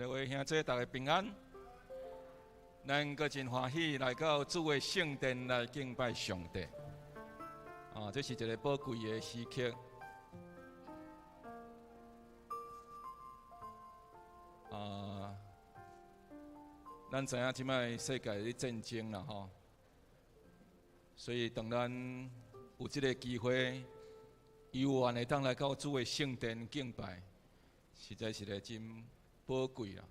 各位兄弟，大家平安。咱閣真歡喜來到主的聖殿來敬拜上帝。啊，這是一個寶貴的時刻。啊，咱知影這擺世界咧戰爭啦，吼。所以當咱有這個機會，有緣會當來到主的聖殿敬拜，實在是個真寶貴啦！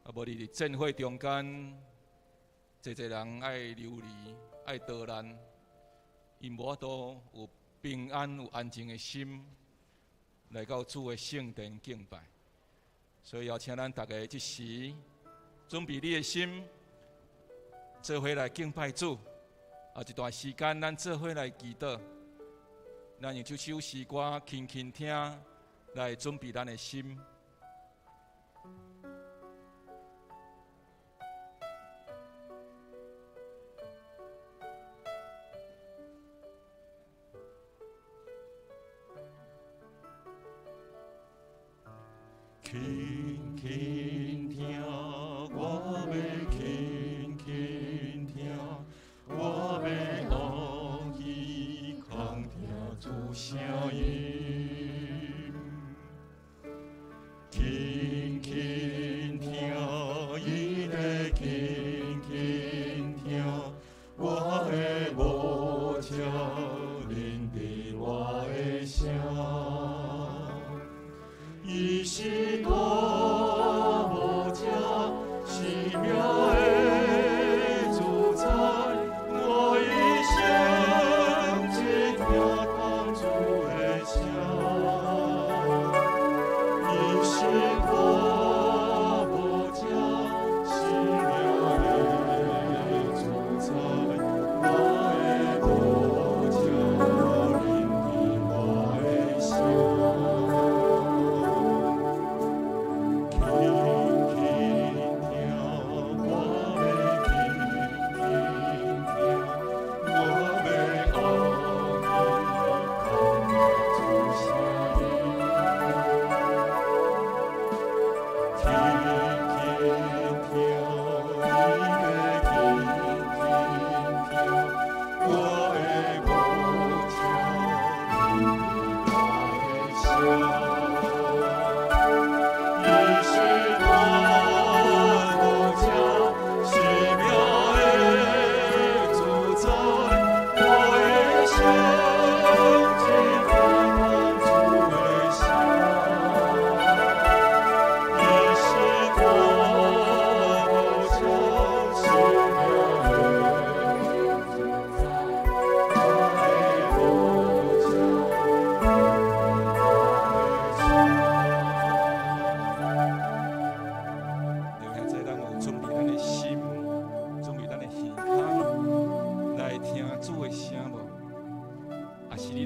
啊，無佇戰火中間，濟濟人愛流離、愛逃難，𪜶無法度有平安、有安靜的心來到主的聖殿敬拜。所以邀請咱大家這時準備你的心，做伙來敬拜主。啊，這段時間咱做伙來祈禱，咱用這首詩歌輕輕聽，來準備咱的心。輕輕聽，我欲輕輕聽，我欲學耳空聽主聲音。輕輕聽，伊咧輕輕聽，我的無聲認得我的聲。伊是大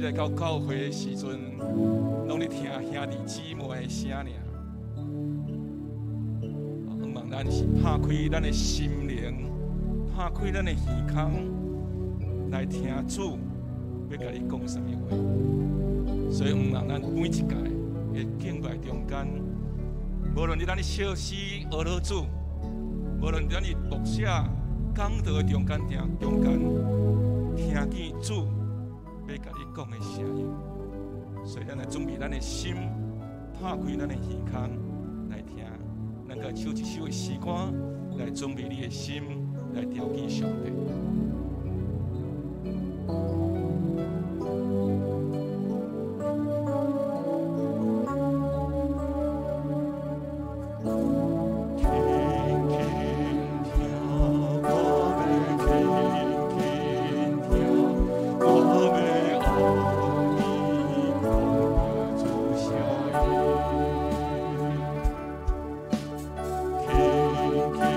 來到教會的時陣，攏咧聽兄弟姊妹的聲爾。希望咱是拍開咱的心靈，拍開咱的耳孔，來聽主欲共你講啥物話。所以，毋通咱每一屆的敬拜中間，無論你咱咧小詩學老主，無論咱佇牧者講道的中間聽中間，聽見主欲共你講的聲音。所以，咱來準備咱的心，拍開咱的耳孔來聽。咱共唱一首的詩歌，來準備你的心，來朝見上帝。輕輕聽，我欲輕輕聽，我欲學耳孔聽主聲音。輕輕聽，你欲輕輕聽，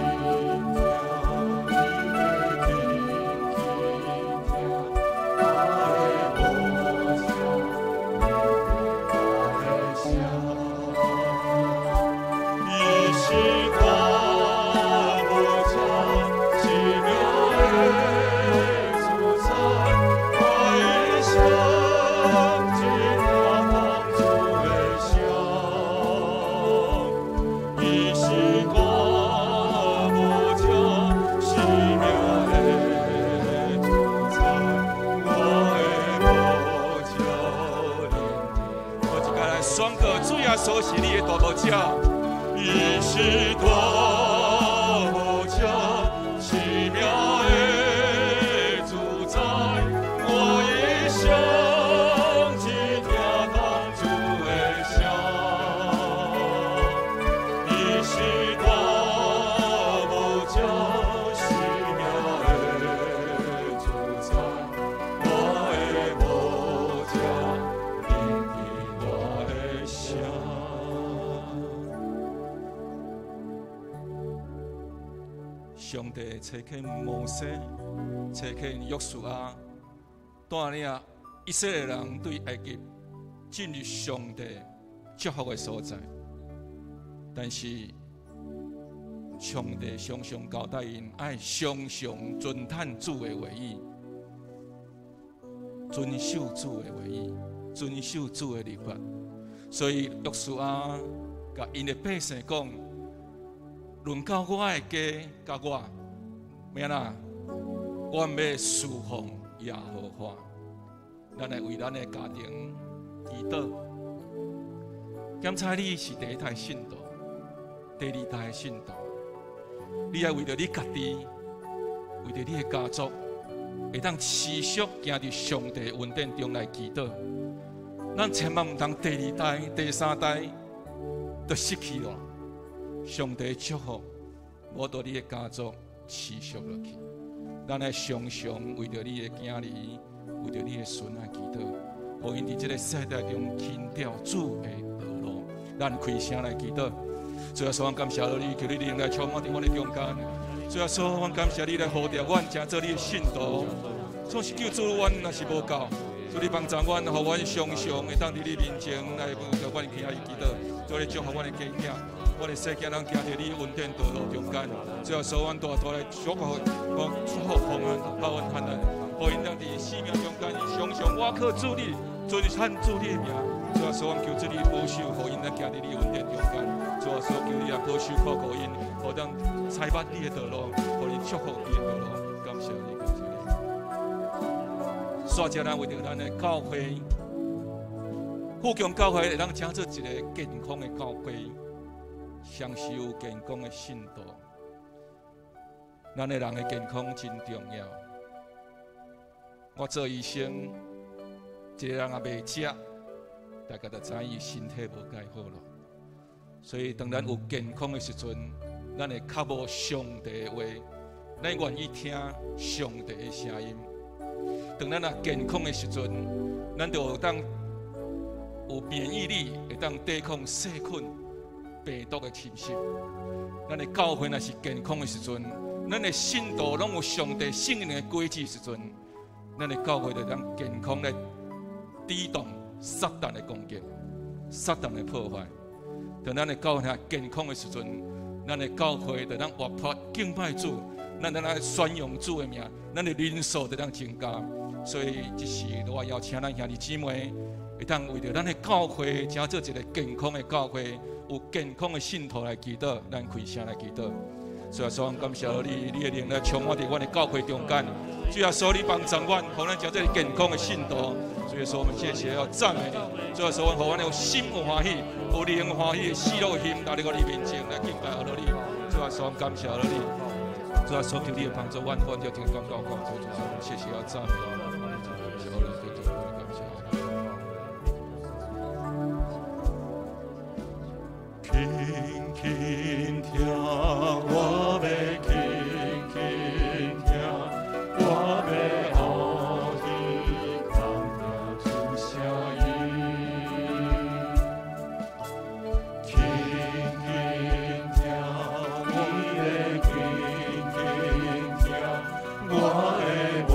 我的無聲，聆聽我的聲。伊是大無邪，奇妙的主宰，我一生只聽當主的聲。伊是大無邪，奇妙的主宰，我的無聲，聆聽。我一共來宣告，主耶穌是你的大牧者。伊是大無邪，奇妙的主宰，我一生只聽當主的聲。伊是大無邪，奇妙的主宰，我的無聲，聆聽我的聲。上帝差遣摩西，差遣約書亞，帶領以色列人對埃及進入上帝祝福的所在。但是上帝常常交代𪜶愛常常遵趁主的話語，遵守主的話語，遵守主的律法。所以約書亞共𪜶的百姓講：論到我的家佮我，欲按怎？阮欲事奉耶和華。咱來為咱的家庭祈禱。檢查你是第一代信徒，第二代信徒，你愛為著你家己，為著你的家族，會當持續行佇上帝恩典中來祈禱。咱千萬毋通第二代、第三代就失去咯。上帝祝福，無佇你的家族持續落去。咱愛常常為著你的囝兒，為著你的孫仔祈禱，予𪜶佇這个世代中輕掉主的道路。咱開聲來祈禱。主耶穌，阮感謝你，求你靈來充滿佇阮的中間。主耶穌，阮感謝你來呼召阮，成做你的信徒。總是救主，阮若是無夠，主你幫助阮，予阮常常會當佇你面前來為著阮的囝兒祈禱。主你祝福阮的家囝，阮的細囝，咱行佇你恩典道路中間。主耶穌，阮大大來祝福，我祝福平安、平安、平安，予𪜶當佇生命中間，常常倚靠主你，尊稱主你的名。主耶穌，阮求主你保守，予𪜶當行佇你恩典中間。主耶穌，求你來保守看顧𪜶，予當踩捌你的道路，予𪜶祝福你的道路。感謝你，感謝你。煞者咱為著咱的教會，富強教會會當成做一个健康的教會，享受健康的信徒。咱的人的健康真重要。我做醫生，一个人也袂食，大家就知伊身體無蓋好咯。所以當咱有健康的時陣，咱會較無上帝的話，咱願意聽上帝的聲音。當咱若健康的時陣，咱就有當有免疫力，會當抵抗細菌、病毒的侵襲。咱的教會若是健康的時陣，咱的信徒攏有上帝聖靈的果子時陣，咱的教會就當健康來抵擋撒旦的攻擊、撒旦的破壞。當咱的教會健康的時陣，咱的教會就當活潑敬拜主，咱就當宣揚主的名，咱的人數就當增加。所以這時我邀請咱兄弟姊妹，會當為著咱的教會，成做一個健康的教會，有健康的信徒來祈禱，咱開聲來祈禱。主耶穌，感謝你，你的靈來充滿佇阮的教會中間。主耶穌，你幫助阮，予咱成做健康的信徒。主耶穌，我們謝謝要讚美你。主耶穌，予阮有心有歡喜，有靈歡喜，喜樂的心，來到你面前來敬拜阿你。主耶穌，感謝你。主耶穌，求你的幫助，阮，阮就聽講告講。主耶穌，謝謝要讚美你。感謝你，感謝你。輕輕聽，我欲輕輕聽，我欲學彼空聽主聲音。輕輕聽，我欲輕輕聽，我的牧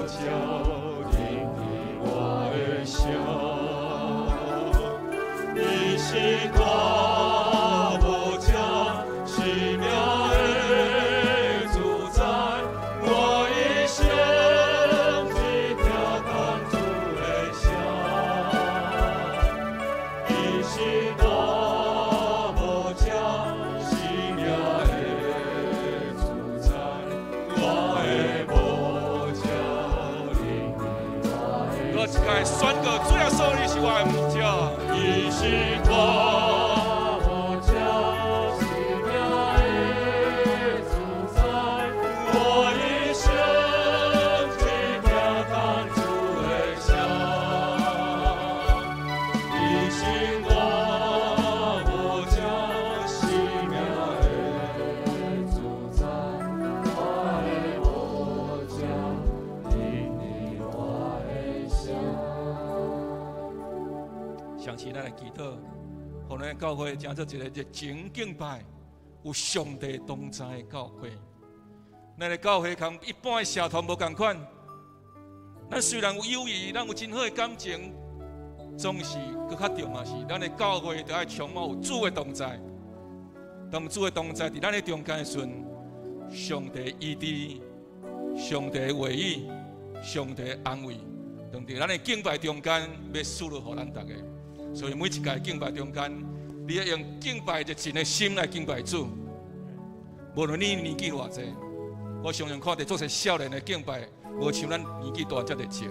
者聆聽我的聲，伊是大牧者，生命的主宰，我一生只聽咱主的聲。伊是大牧者，生命的主宰，我的牧者聆聽我的我一擺宣告，主耶穌，你是我的牧者。伊是大牧者，生命的主宰，我一生只聽咱主的聲。伊是大牧者，生命的主宰，我的牧者聆聽我的聲。相信咱來祈禱，予咱教會成做一個熱情敬拜、有上帝同在的教會。咱的教會佇一般的社團無仝款，咱雖然有友誼，咱有真好的感情，總是閣較重要是，咱的教會著愛充滿有主的同在。當主的同在佇咱的中間的時陣，上帝醫治、上帝話語、上帝安慰，當佇咱的敬拜中間，欲賜落予咱逐家。所以每一屆敬拜中間，你要用敬拜熱情的心來敬拜主。無論你年紀偌濟，我常常看著足濟少年的敬拜，無像咱年紀大遮熱情。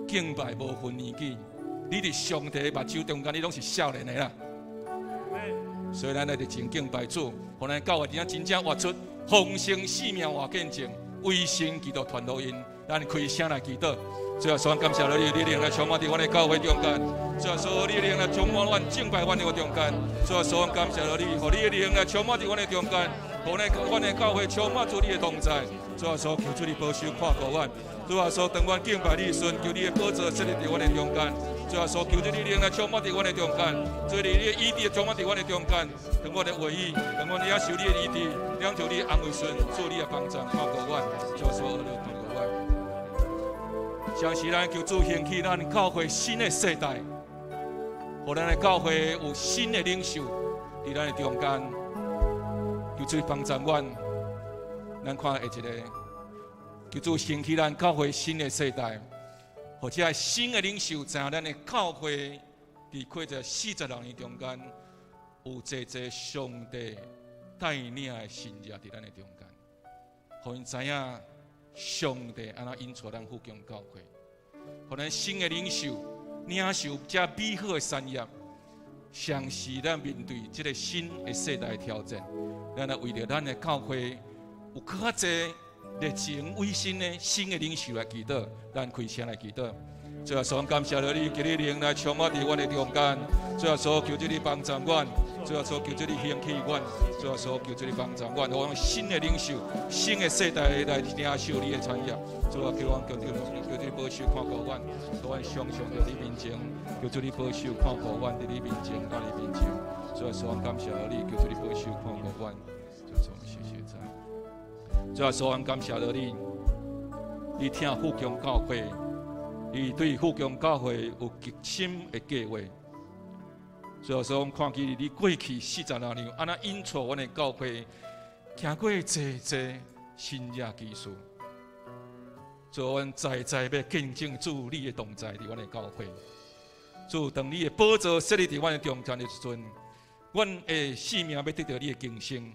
敬拜無分年紀，你佇上帝目睭中間，你攏是少年的啦。所以咱來熱情敬拜主，予咱教會真正活出豐盛生命活見證，為神基督傳福音。咱開聲來祈禱。主耶穌，感謝你，你靈來充滿佇阮的教會中間。主耶穌，你靈來充滿阮敬拜阮的中間。主耶穌，感謝你，予你的靈來充滿佇阮的中間，予阮的教會充滿主你的同在。主耶穌，求主你保守看顧阮。主耶穌，當阮敬拜你時陣，求你的寶座設立佇阮的中間。主耶穌，求主你靈來充滿佇阮的中間。主你的醫治充滿佇阮的中間。當阮的話語，當阮領受你的醫治，領受你的安慰時陣，主你的幫助看顧阮。主耶穌，你看顧阮。相信咱求主興起咱教會新的世代，予咱的教會有新的領袖佇咱的中間，求主幫助阮。咱看下一個，求主興起咱教會新的世代，予這新的領袖知影咱的教會佇過這46年中間，有濟濟上帝帶領的神跡佇咱的中間，予𪜶知影上帝按怎引帶咱富強教會，予咱新的領袖領受這美好的產業，相信咱面對這個新的世代的挑戰，咱來為著咱的教會有較濟熱情偉新的新的領袖來祈禱，咱開聲來祈禱。主耶穌，感謝你，求你靈來充滿佇阮的中間。主耶穌，求主你幫助阮。主耶穌，求主你興起阮。主耶穌，求主你幫助阮，予阮新的領袖、新的世代來領受你的產業。主啊，求阮求主求主你保守看顧阮，予阮常常佇你面前，求主你保守看顧阮，佇你面前，到你面前。主耶穌，感謝你，求主你保守看顧阮。主耶穌，謝謝讚。主耶穌，感謝你，你疼富強教會。你對富強教會有極深的計劃。所以說，看見你過去40多年，按怎引帶阮的教會行過濟濟神蹟奇事。主，阮在在欲見證主你的同在佇阮的教會。主，當你的寶座設立佇阮的中間的時陣，阮的生命欲得著你的更新。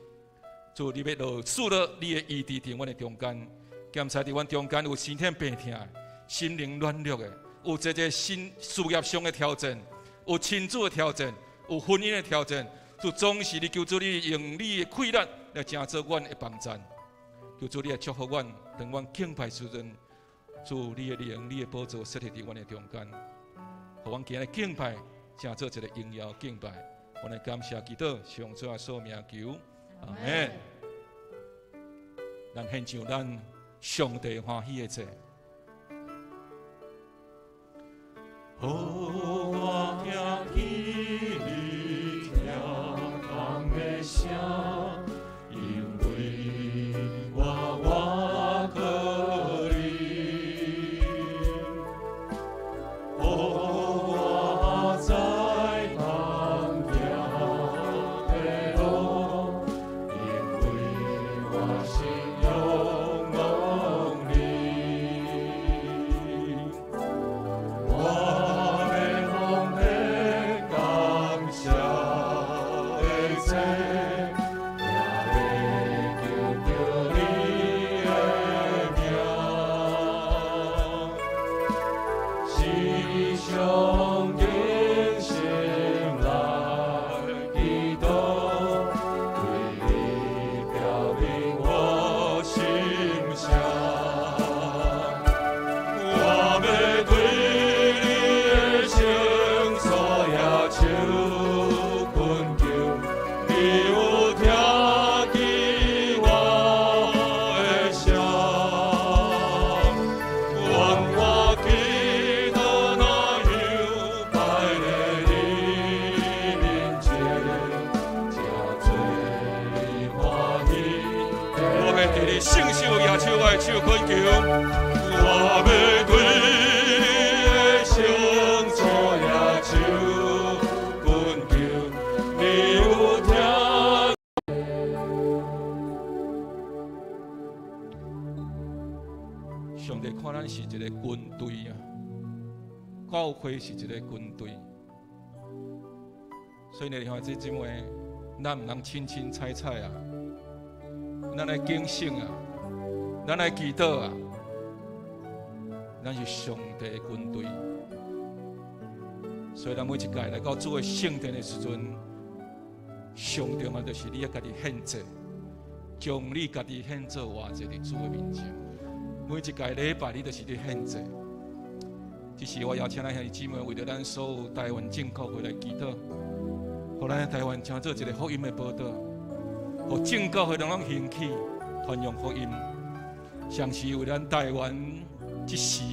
主，你欲落賜落你的醫治佇阮的中間，檢查佇阮中間有身體病痛、心靈軟弱的，有濟濟新事業上的挑戰，有親子的挑戰，有婚姻的挑戰。主，總是你求主你用你的氣力來成做阮的幫贊。求主你來祝福阮，當阮敬拜時陣，主你的靈、你的寶座設立佇阮的中間，予阮今日敬拜成做一個榮耀敬拜。阮來感謝祈禱，上主的聖名求，阿們。咱獻上咱上帝歡喜的祭。予我聽見你聽風的聲，因為我倚靠你。予我知當行的路，因為我心仰望你。我欲奉獻感謝的祭，也欲求著你的名。時常傾心來祈禱，對你表明我心聲。我欲對你的聖所舉手懇求，你有聽見我的聲。願我祈禱若有擺佇你面前，成做你歡喜的。我欲佇你聖所舉手我的手懇求，我欲對你的聖所舉手懇求，你有聽。上帝看咱是一個軍隊啊，教會是一個軍隊，所以呢，兄弟姊妹，咱毋通凊凊彩彩啊，咱愛警醒啊，咱愛祈禱啊，咱是上帝的軍隊，所以咱每一屆來到主的聖殿的時陣，上重要就是你愛家己獻祭，將你家己獻做活祭佇主的面前。每一屆禮拜，你就是佇獻祭。這是我邀請咱兄弟姊妹，為著咱所有台灣正教會來祈禱，予咱台灣成做一個福音的寶島，予正教會攏總興起傳揚福音，同時為咱台灣這時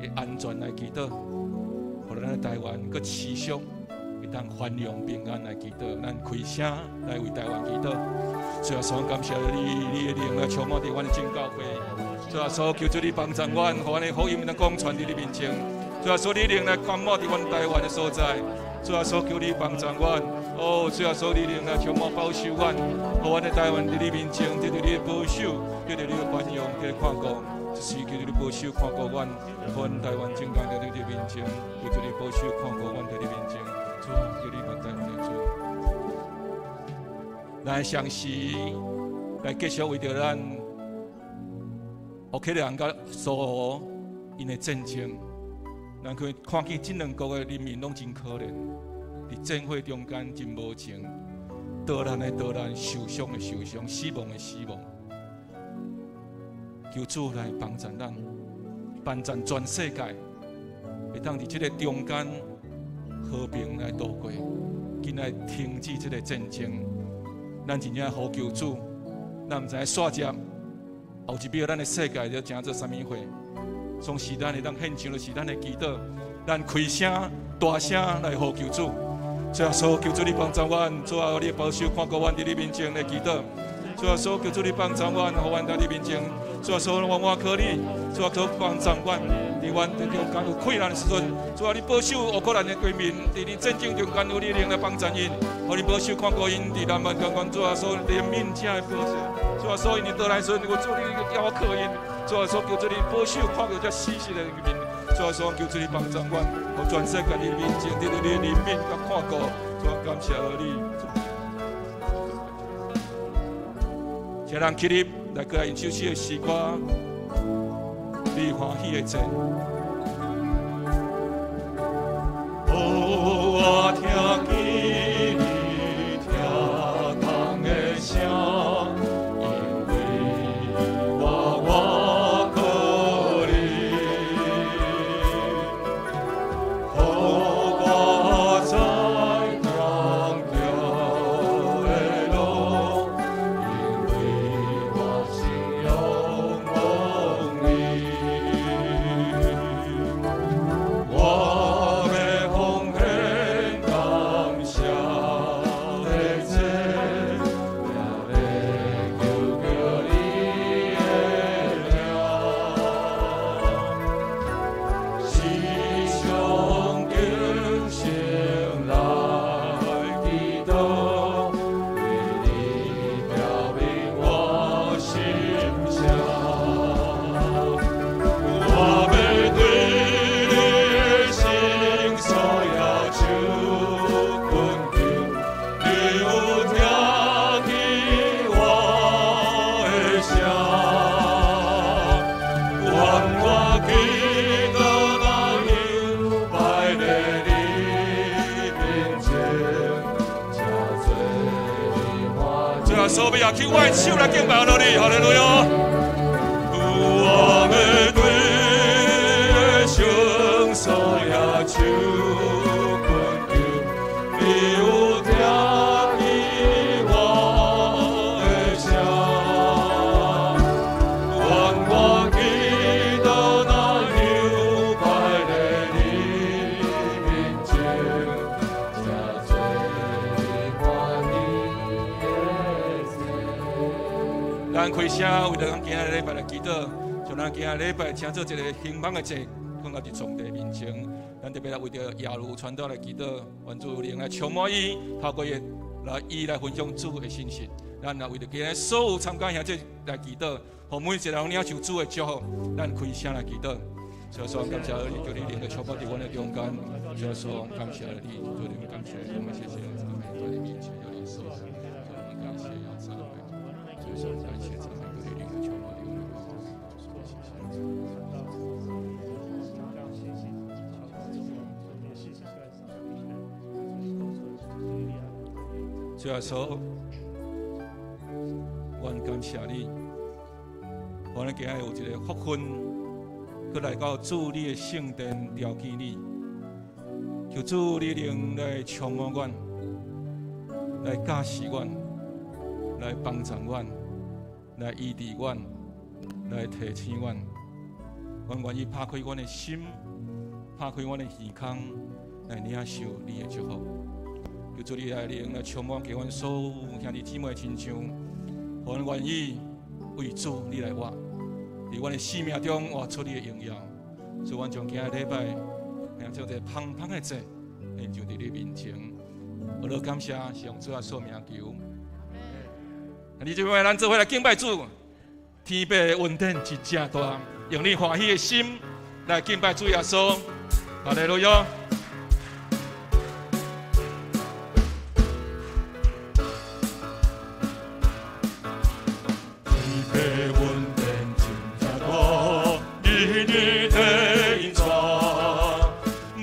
的安全來祈禱，予咱台灣閣持續會當繁榮平安來祈禱，咱開聲來為台灣祈禱。主耶穌，感謝你，你的靈來充滿佇阮的正教會。主耶穌，求主你幫助阮，予阮的福音能講傳佇你面前。主耶穌，你靈來充滿佇阮台灣的所在。主耶穌，求你幫助阮。哦，主耶穌，你靈來充滿保守阮，予阮的台灣佇你面前得著你的保守，得著你的寬容，得著看顧。就是求你保守看顧阮，予阮台灣正教佇你面前，求主你保守看顧阮佇你面前。主啊，求你幫台灣的主。來相時來繼續為著咱烏克蘭佮蘇俄𪜶的戰爭，咱可以看見這兩國的人民攏真可憐，佇戰火中間真無情，逃難的逃難，受傷的受傷，死亡的死亡。求主來幫助咱，幫助全世界，會當佇這個中間和平來度過，緊來停止這個戰爭。咱真正呼求主，咱毋知影煞接後一秒，咱的世界要成做啥物貨？總是咱會當獻上，就是咱的祈禱，咱開聲大聲來呼求主。主耶穌，求主你幫助阮，主啊，你保守看顧阮佇你面前的祈禱。主耶穌，求主你幫助阮，予阮佇你面前。主耶穌，我靠你，主耶穌幫助阮，佇阮中間有困難的時陣，主啊，你保守烏克蘭的國民，佇你戰爭中間有你靈來幫助𪜶，予你保守看顧𪜶佇南蠻中間，主耶穌憐憫遮的保守，主耶穌𪜶佇倒來時陣，有主你叫我靠𪜶，主耶穌求主你保守看顧這死屍的人民，主耶穌求主你幫助阮，予全世界佇你面前得到你憐憫佮看顧，主啊，感謝你。請咱起立來過來用這首的詩歌，你歡喜的祭。哦，我聽見你聽空的聲，因為我倚靠你，予我知當行的路，因為我信仰你。我欲奉獻感謝的祭，也欲求叫你的名，時常敬虔來祈禱，為你表明我心聲。我欲對你的聖所舉手懇求，你有聽見我的聲，願我祈禱若有擺佇你面前，才做你歡主耶穌，欲舉起我的手來敬拜你，哈利路亞。我欲對你的聖所舉手懇求，你有聽見我的聲，願我祈禱若有擺佇你面前，才做你歡喜的祭。咱開聲為著咱今仔禮拜來祈禱，將咱今仔禮拜請做一個興旺的祭，放到佇上帝面前。咱特別來為著耶魯傳道來祈禱，願主靈來充滿伊，透過伊來伊來分享主的信息。咱也為著今仔所有參加兄弟來祈禱，予每一個人領受主的祝福。咱開聲來祈禱。主耶穌，感謝你，求你靈來充滿佇阮的中間。主耶穌，感謝你，主你感謝，我們謝謝讚美，在你面前有你受主我們感謝要讚美。主耶穌，感謝讚美，求你靈來充滿佇阮的中間。謝謝。主耶穌，阮感謝你，予咱今日有一個福分，閣來到主你的聖殿朝見你，求主你靈來充滿阮，來教示阮，來幫助阮，來醫治阮，來提醒阮。阮願意拍開阮的心，拍開阮的耳孔，來領受你的祝福。求主你來靈來充滿，給阮所有兄弟姊妹親像，予阮願意為主你來活，佇阮的生命中活出你的榮耀。所以，阮將今仔禮拜，獻上一個芳芳的祭，獻上佇你面前。我來感謝，是用主耶穌名求。兄弟姊妹，咱做伙來敬拜主，天父的恩典真正大，用你歡喜的心來敬拜主耶穌。哈利路亞。天父恩典真正大，日日提引帶，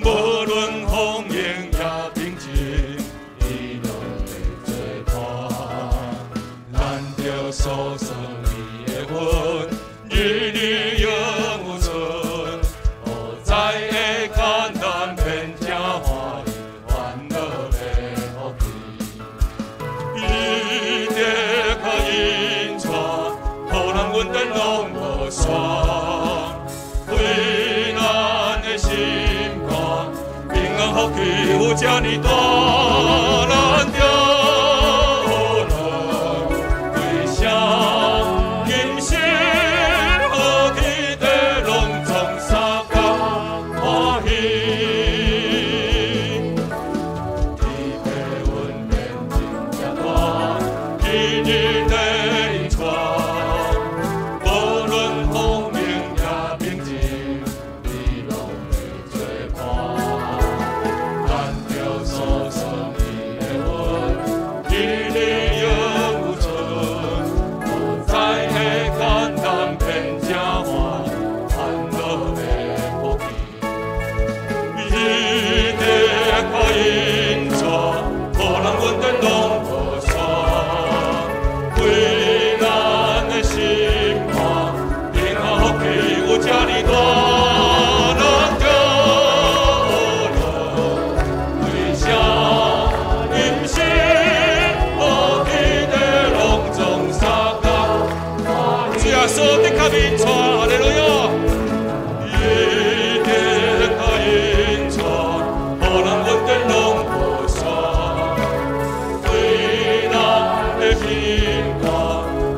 無論風雨也平靜，伊攏會做伴。咱著訴說伊的恩，日日永有存。何在的艱難變正歡喜，煩惱變福氣。伊的跤引帶，予咱恩典攏無散。為咱的心肝，平安福氣有這呢大，咱著無論為啥日日的引帶，無論風浪也平靜，你攏會做伴。咱著相信伊的恩，日日永有存，無知的艱難變這歡，安樂的福氣。伊的確引帶，予人穩定攏無散。為咱的心肝，平安福氣有這呢大。咱著學為啥今生無記得攏總相共？主耶穌的確引帶，哈利路亞。伊的確引帶，予人穩定攏無散。為咱的心肝，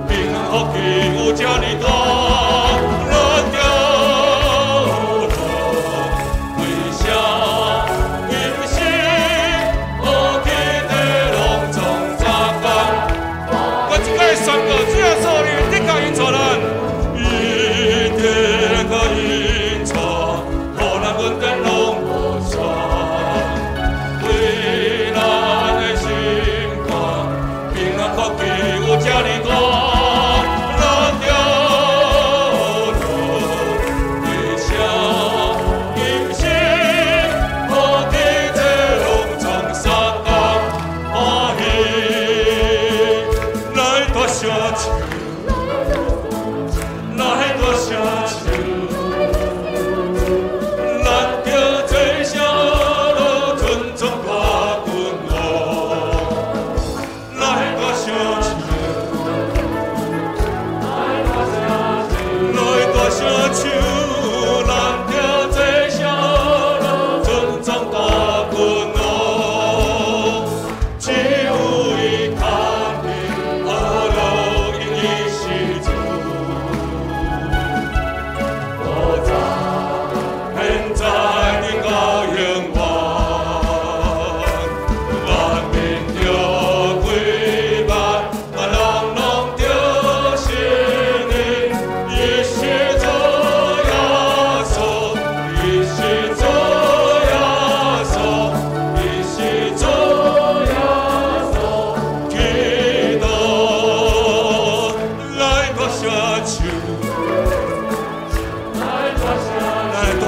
平安福氣有這呢大。咱著學為啥今生無記得攏總相共？我這擺宣告，主耶穌你的確引帶咱。伊的確引帶，予咱穩定攏無散。為咱的心肝，平安福氣有這呢大。咱著學為啥今生無記得攏總相共歡喜？來大聲唱，來大聲唱，咱著做啥樂尊崇大君王。來大聲唱，來大聲唱，咱著做啥樂尊崇大君王。只有伊堪得呵樂，因伊是主。古早、現在、直到永遠，萬民著跪拜，萬人攏著承認，伊是主耶穌，伊是主耶穌，伊是主耶穌基督。來大聲唱，來大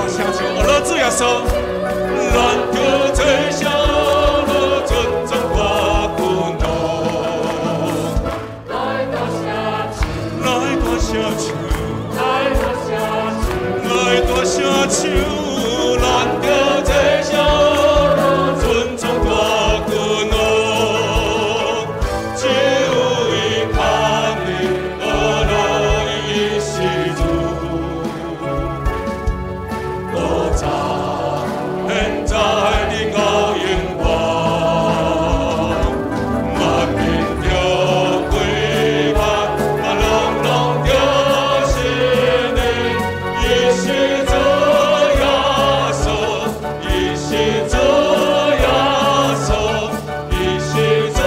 聲唱，學樂主耶穌。咱著做啥樂尊崇大君王。來大聲唱，來大聲唱，咱著做啥樂尊崇大君王。只有伊堪得呵樂，伊是主。古早、現在、直到永遠，萬民著跪拜，萬人攏著承認，伊是主耶穌，伊是主耶穌，伊是主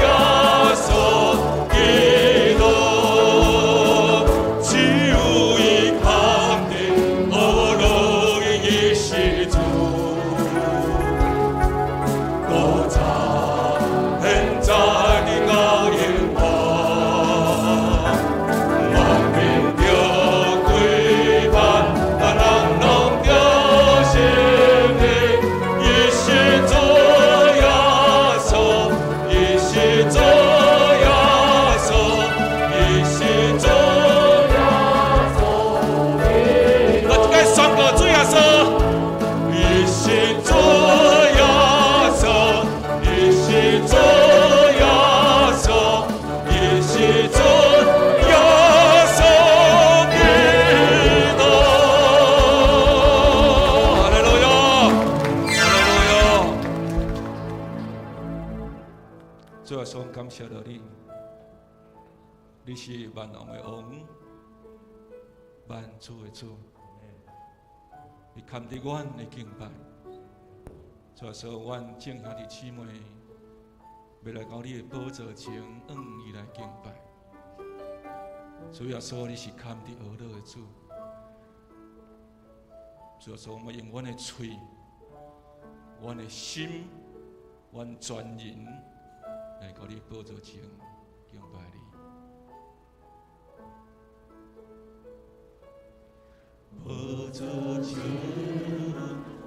耶穌基督。只有伊堪得呵樂，伊是主。古早、現在、直到永遠，萬民著跪拜，萬人攏著承認，伊是主耶穌，伊是主耶穌，伊是主耶穌。我這擺宣告主耶穌。伊是主耶穌，伊是主耶穌，伊是主耶穌基督。哈利路亞，哈利路亞。主耶穌，感謝著你，你是萬王的王，萬主的主，你堪得阮的敬拜。主耶穌，阮眾兄弟姊妹，欲來到你的寶座前，向敬拜。主耶穌，你是堪得呵咾的主。主耶穌，我們用阮的喙、阮的心、阮全人來到你寶座前敬拜你。寶座前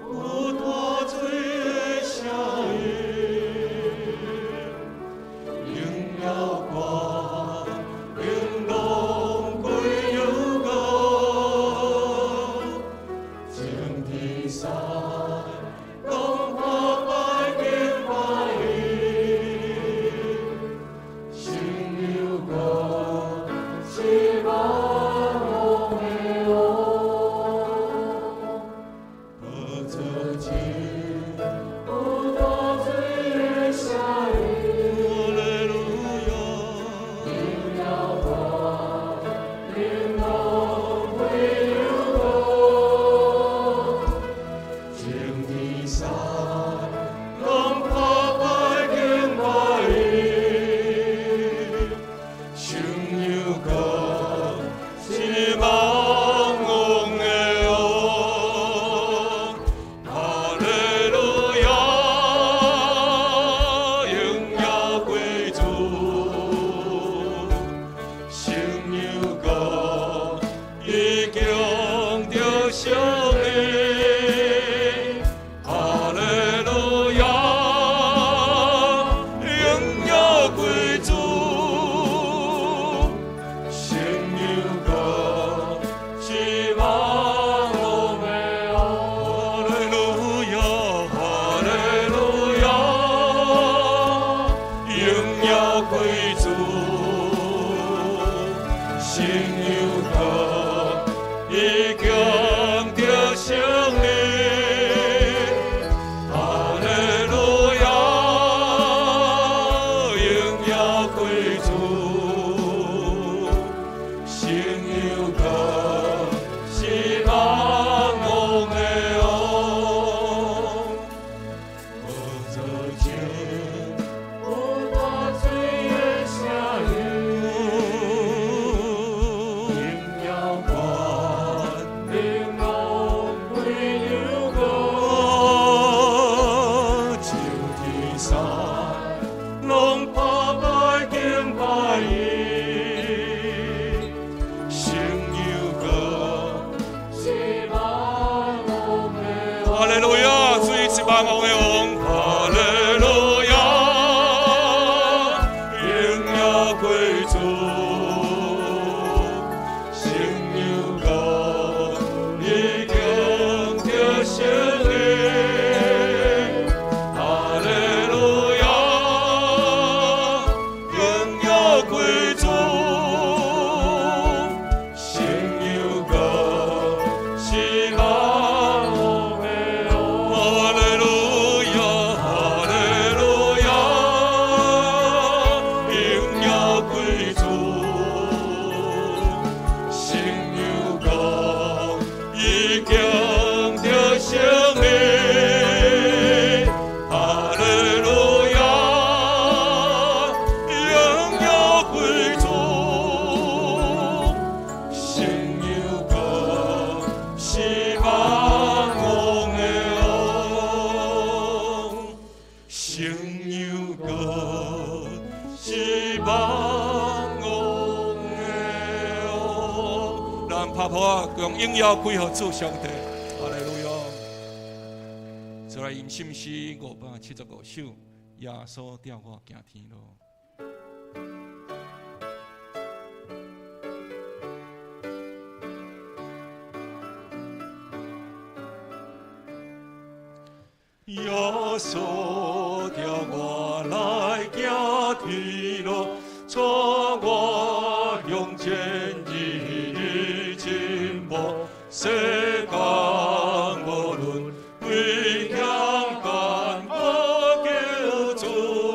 有大水的聲音，榮耀權柄攏歸於我，眾天使攏拍拜敬拜伊，聖羊羔是萬王的王，寶座前有大水的聲音，哈利路亞，榮耀權柄攏歸於我，眾天使攏拍拜敬拜伊，聖羊羔是萬王的王，哈利路亞，榮耀歸主，聖羊羔已經得勝利，哈利路亞，榮耀歸主，聖羊羔是萬王的王，哈利路亞，哈利路亞，榮耀歸主，聖羊羔已經得勝利，哈利路亞，榮耀歸主，聖羊羔是萬王的王，寶座前有大水的聲音，榮耀權柄攏歸於我，眾天使攏拍拜敬拜伊，聖羊羔是萬王的王，哈利路亞，主是萬王的王，哈利路亞，榮耀歸主，聖羊羔已經得勝利，哈利路亞，榮耀歸主，聖羊羔是萬王的王，哈利路亞，哈利路亞，榮耀歸主，聖羊羔已經得勝利，哈利路亞，榮耀歸主，聖羊羔是萬王的王，聖羊羔是萬王的王。咱拍噗仔，將榮耀歸予主上帝，哈利路亞。再來吟聖詩575首，耶穌帶我行天路。耶穌帶我來行天路，帶我向前一日進步。世間無論危險艱苦，求主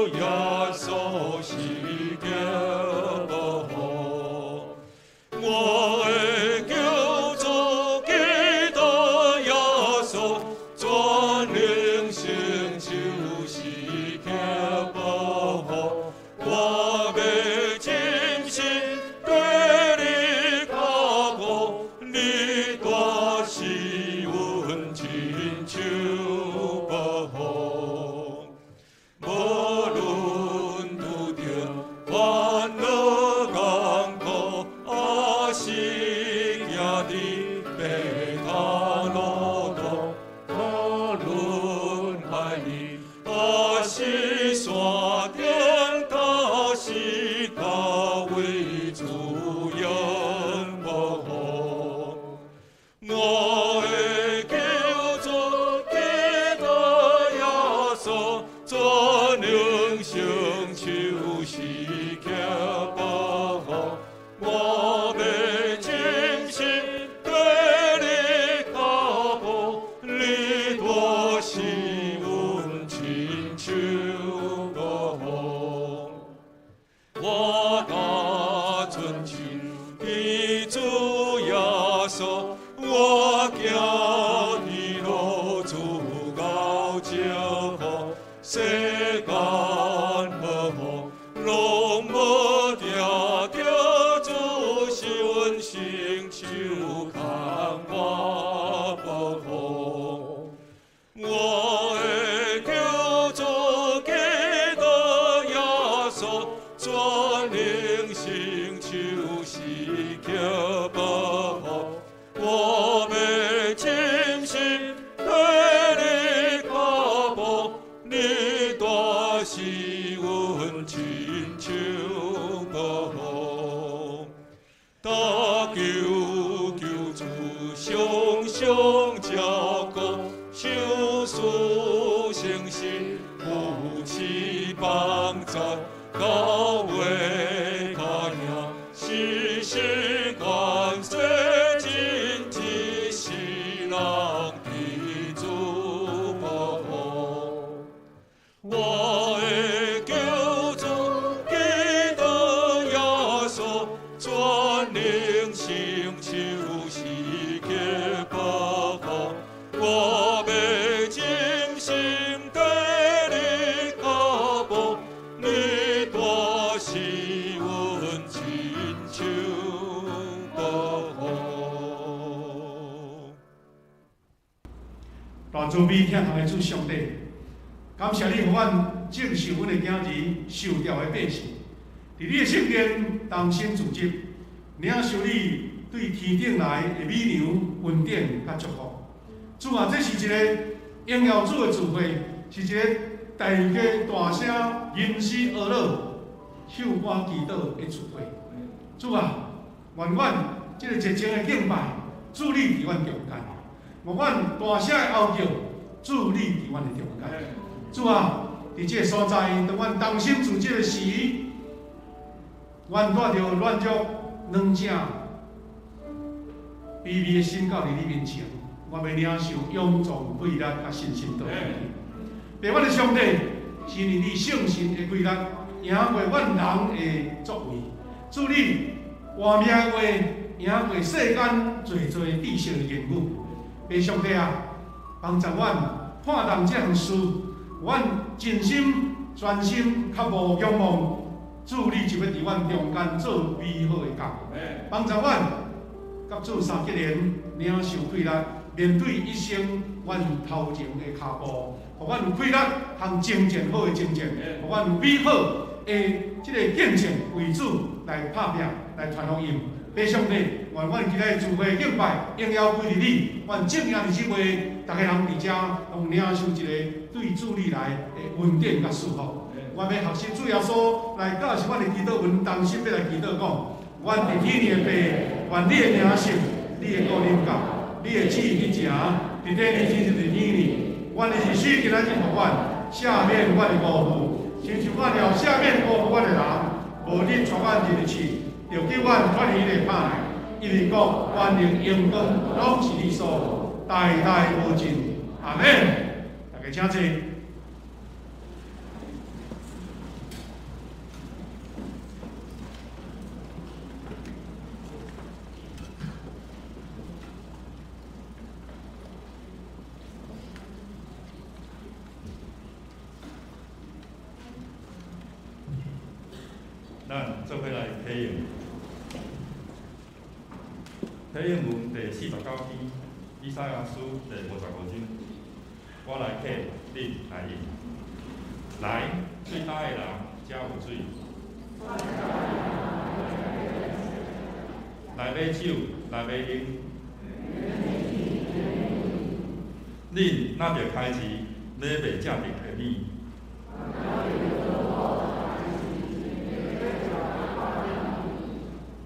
耶穌是得保護。我的救主基督耶穌，全能成就是得保護。我欲刻保護，我欲盡心綴你跤步，你大是阮親像五。我若專心伫主耶穌，我行的路主熬祝福，世間好雨攏無定著，主是阮伸手牽我保護。我的救主基督耶穌，全能伸手時刻保護，我欲盡心綴你跤步，你大是阮親像五。大求救主常常照顧，賞賜誠實扶持幫助，教會較贏，時時關心真一世人的主保護。我的救主基督耶穌，全能伸手時刻保護，我欲盡心綴你跤步，你大是阮親像五。大慈悲疼痛的主上帝，感謝你予阮接受阮的囝兒受調的百姓，佇你的聖殿同心聚集，領受你對天頂來的美糧恩典佮祝福。主啊，這是一個榮耀主的聚會，是一個大家大聲吟詩歌樂、唱歌祈禱的聚會。主啊，願阮這個熱情的敬拜，主你佇阮中間；願阮大聲的呼叫，主你佇阮的中間。主啊，佇這個所在，當阮同心聚集的時，阮帶著軟弱、軟正、卑微的心到佇你面前，我欲領受勇壯、氣力佮信心倒去。父阮的上帝，是因為你聖神的氣力，贏過阮人的作為。主你活命的話，贏過世間濟濟知識的言語。父上帝啊，幫助阮看重這項事，阮盡心專心較無仰望，主你就欲佇阮中間做美好的工。幫助阮佮主三結連，領受氣力，面對一生阮頭前的跤步，予阮有氣力通征戰好的征戰，予阮有美好的這個見證為主來拍拼，來傳福音。父上帝，願阮今日聚會敬拜，榮耀歸予你。願正夜二十月，逐家人佇遮攏領受一個對主你來的恩典佮祝福。我欲學習主耶穌來教示阮的祈禱文，同心欲來祈禱講：阮佇天的父，願你的名聖，你的國臨到，你的旨意去成，佇地裡親像佇天裡。阮的日時今仔日予阮，赦免阮的辜負，親像阮了赦免辜負阮的人，無你帶阮入去，著救阮脫離彼個歹，因為國、權能、榮光，攏是你所有，代代無盡。阿們。大家請坐。咱做伙來體驗，體驗文第49篇，以賽亞書第55章，我來客，恁來應。來，水焦的人，遮有水。來買酒，來買奶。恁若著開錢買袂食著的物。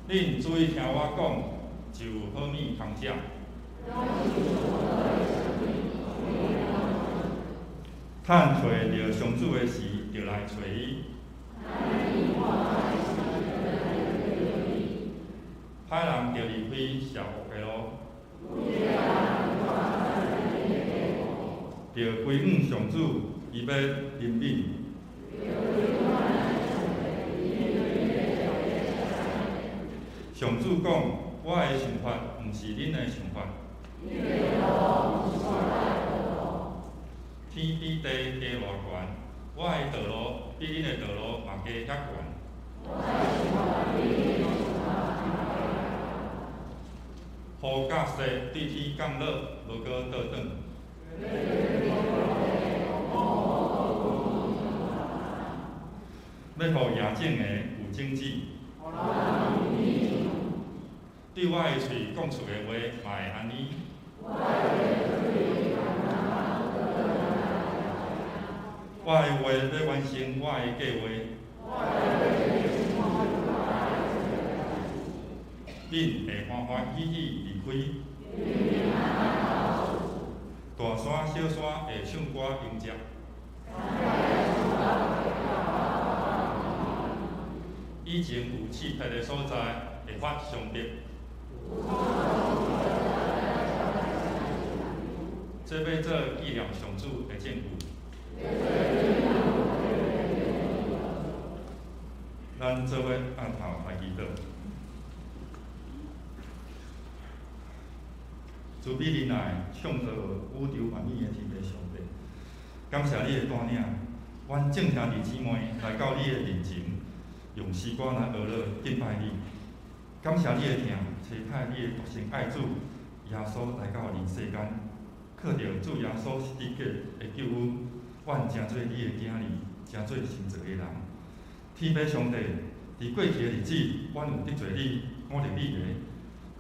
恁注意聽我講，就有好物通食。趁揣著上主的時，就來揣伊。歹人著离开邪恶的路，著归向上主，伊欲怜悯。上主讲：我的想法毋是恁的想法。天比地低偌悬，我的道路比恁的道路嘛低遐悬。雨佮雪对天降落，无阁倒转。欲予野种的有种子。对我的喙讲出的话嘛会按呢。我的话欲完成我的计划。恁会欢欢喜喜离开。大山小山会唱歌迎接。以前有刺皮的所在会发伤白。这欲做纪念上主的证据。咱做伙按头来祈祷。慈悲仁爱、创造宇宙万物的天父上帝，感谢你的带领，阮众兄弟姊妹来到你的面前，用诗歌来学乐敬拜你。感谢你的疼，差派你的独生爱子耶稣来到人世间，靠著主耶稣十字架的救恩，阮成做你的囝儿，成做新造的人。天父上帝，伫过去的日子，阮有得罪你，忤逆你的，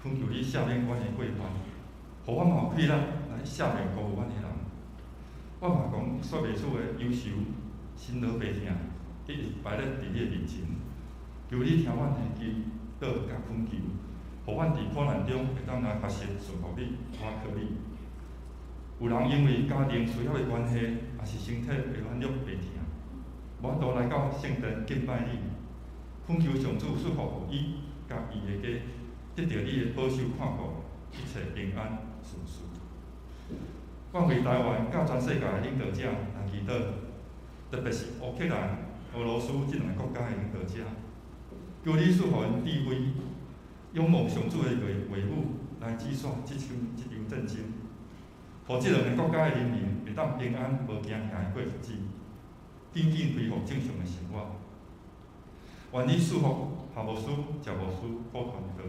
恳求你赦免阮的过犯，予阮嘛有气力来赦免辜负阮的人。我嘛讲说袂出的忧愁、辛劳悲痛，一直摆咧伫你的面前，求你听阮的祈祷佮恳求，予阮伫苦难中会当来学习顺服你、倚靠你。有人因为家庭需要的关系，抑是身体的软弱病痛，无法度来到圣殿敬拜你。恳求上主赐福予伊佮伊的家，得著你的保守看顾，一切平安顺遂。我为台湾佮全世界的领导者来祈祷，特别是乌克兰、俄罗斯这两个国家的领导者，求你赐予𪜶智慧，仰望上主的话语来止煞这场战争，予这两个国家的人民会当平安无惊吓的过日子，紧紧恢复正常的生活。愿你赐福夏牧师、赵牧师、郭传道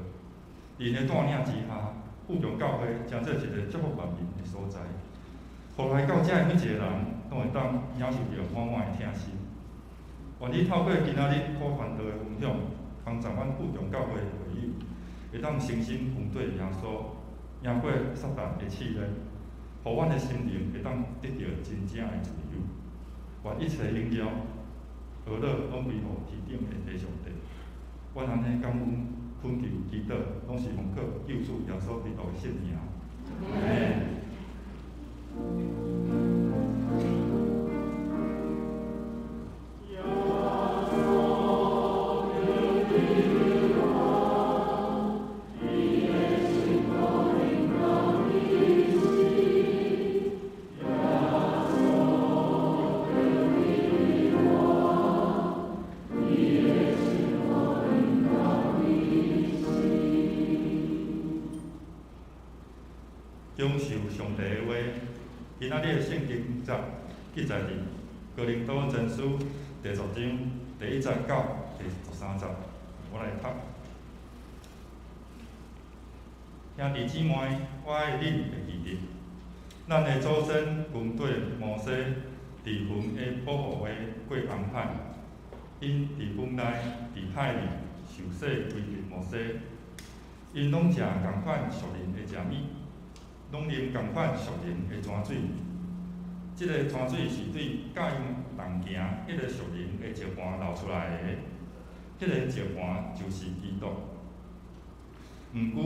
，𪜶的带领之下，富强教会成做一个祝福万民的所在，予来到遮的每一个人，拢会当领受著满满的疼惜。愿你透过今仔日郭传道的分享，帮助阮富强教会的会友，会当诚心跟缀耶稣，赢过撒旦的试炼，予阮的心灵会当得著真正的自由。愿一切荣耀、呵咾拢归予天顶的父上帝。阮按呢感恩、恳求、祈祷，拢是奉靠救主耶稣基督的圣名。阿们。享受上帝的话，今仔日的圣经节记载伫哥林多前书第十章第一节到第十三节，我来读。兄弟姊妹，我爱恁会记得，咱的祖先军队摩西伫云的保护下过红海，𪜶伫云内、伫海里受洗归入摩西，𪜶拢食仝款属灵的食物。拢啉仝款属灵的泉水，这个泉水是对佮𪜶同行彼个属灵的石盘流出来的，彼个石盘就是基督。毋过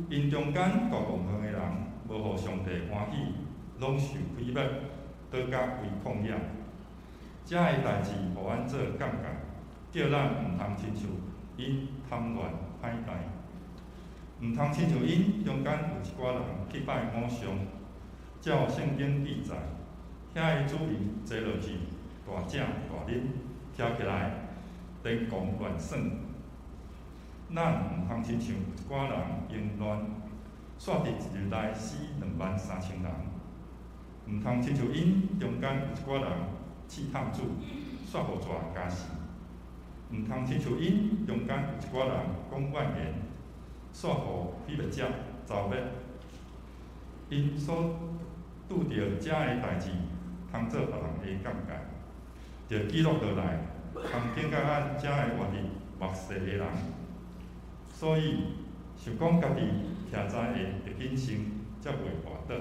，𪜶中间大部分的人无予上帝欢喜，拢受亏辱，倒甲为旷野。遮的代志，予阮做鉴戒，叫咱毋通親像𪜶貪戀歹代，毋通親像𪜶中間有一寡人去拜偶像。照聖經記載，遐个主人坐落去，大食大啉，徛起來癲狂亂耍。咱毋通親像有一寡人淫亂，煞佇一日內死23,000人。毋通親像𪜶中間有一寡人試探主，煞予蛇咬死。毋通親像𪜶中間有一寡人講怨言，煞予毀滅者遭滅。𪜶所拄著遮个代誌，通做別人的鑑戒，著記錄落來，通警告咱才會活佇末世的人。所以想講家己徛在會得謹慎，才袂跋倒。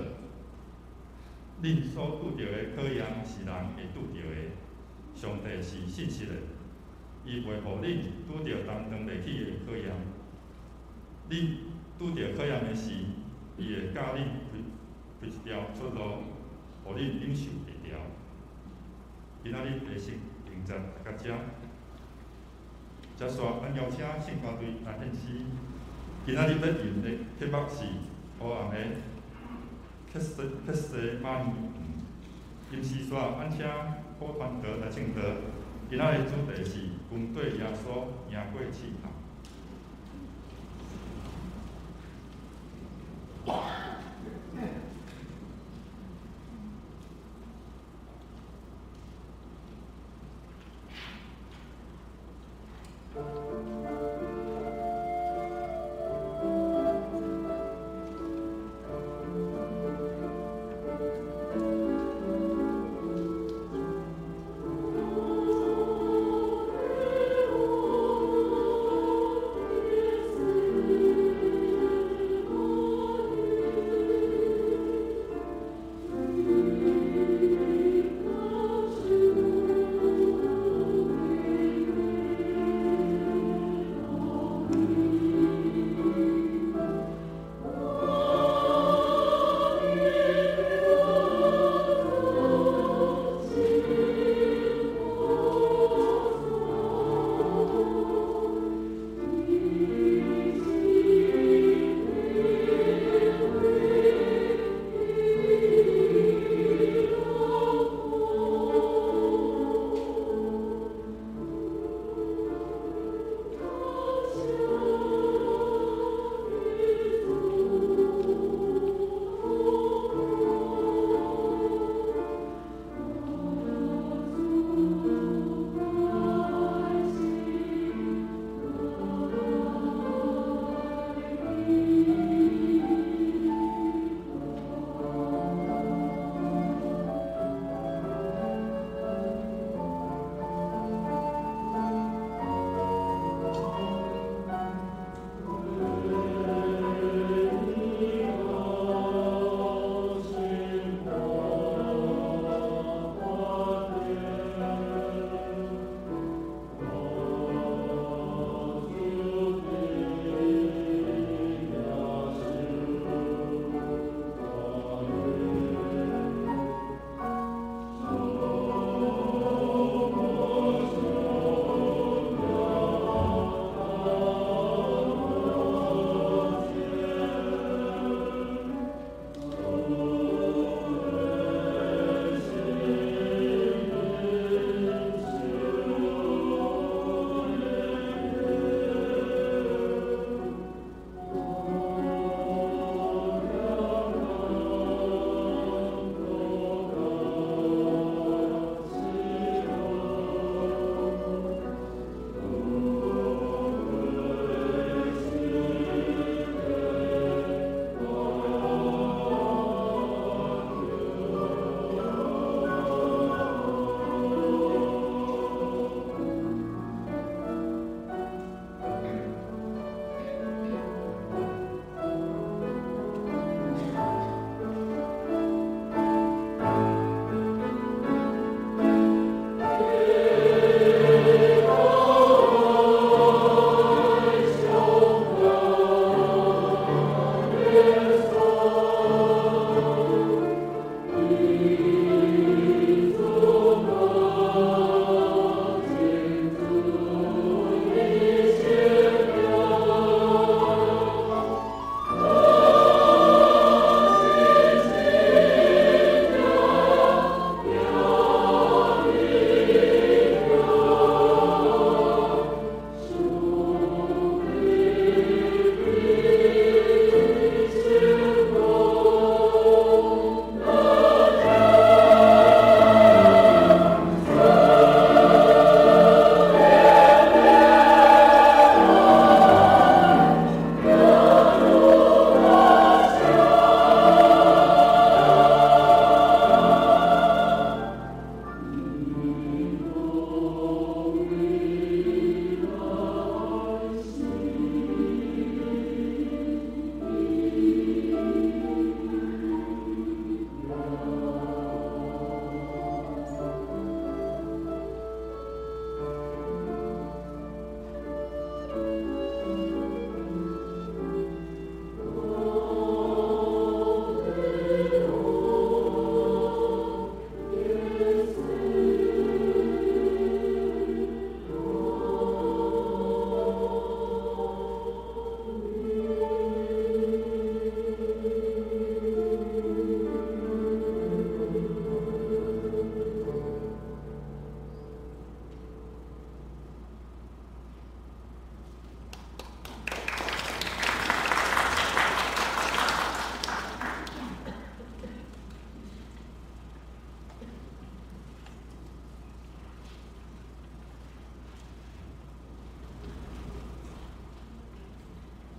恁所拄著的考驗是人會拄著的，上帝是信實的，伊袂予恁拄著擔當袂起的考驗。恁拄著考驗的時，伊會教恁開開一條出路，予恁忍受會牢。今仔日的先停在到遮，接續咱邀請聖歌隊來獻詩。今仔日欲用的曲目是黑暗的客西客西馬尼園。吟詩煞，咱請好團隊來唱歌。今仔日主題是跟綴耶穌贏過試探。 Ooh.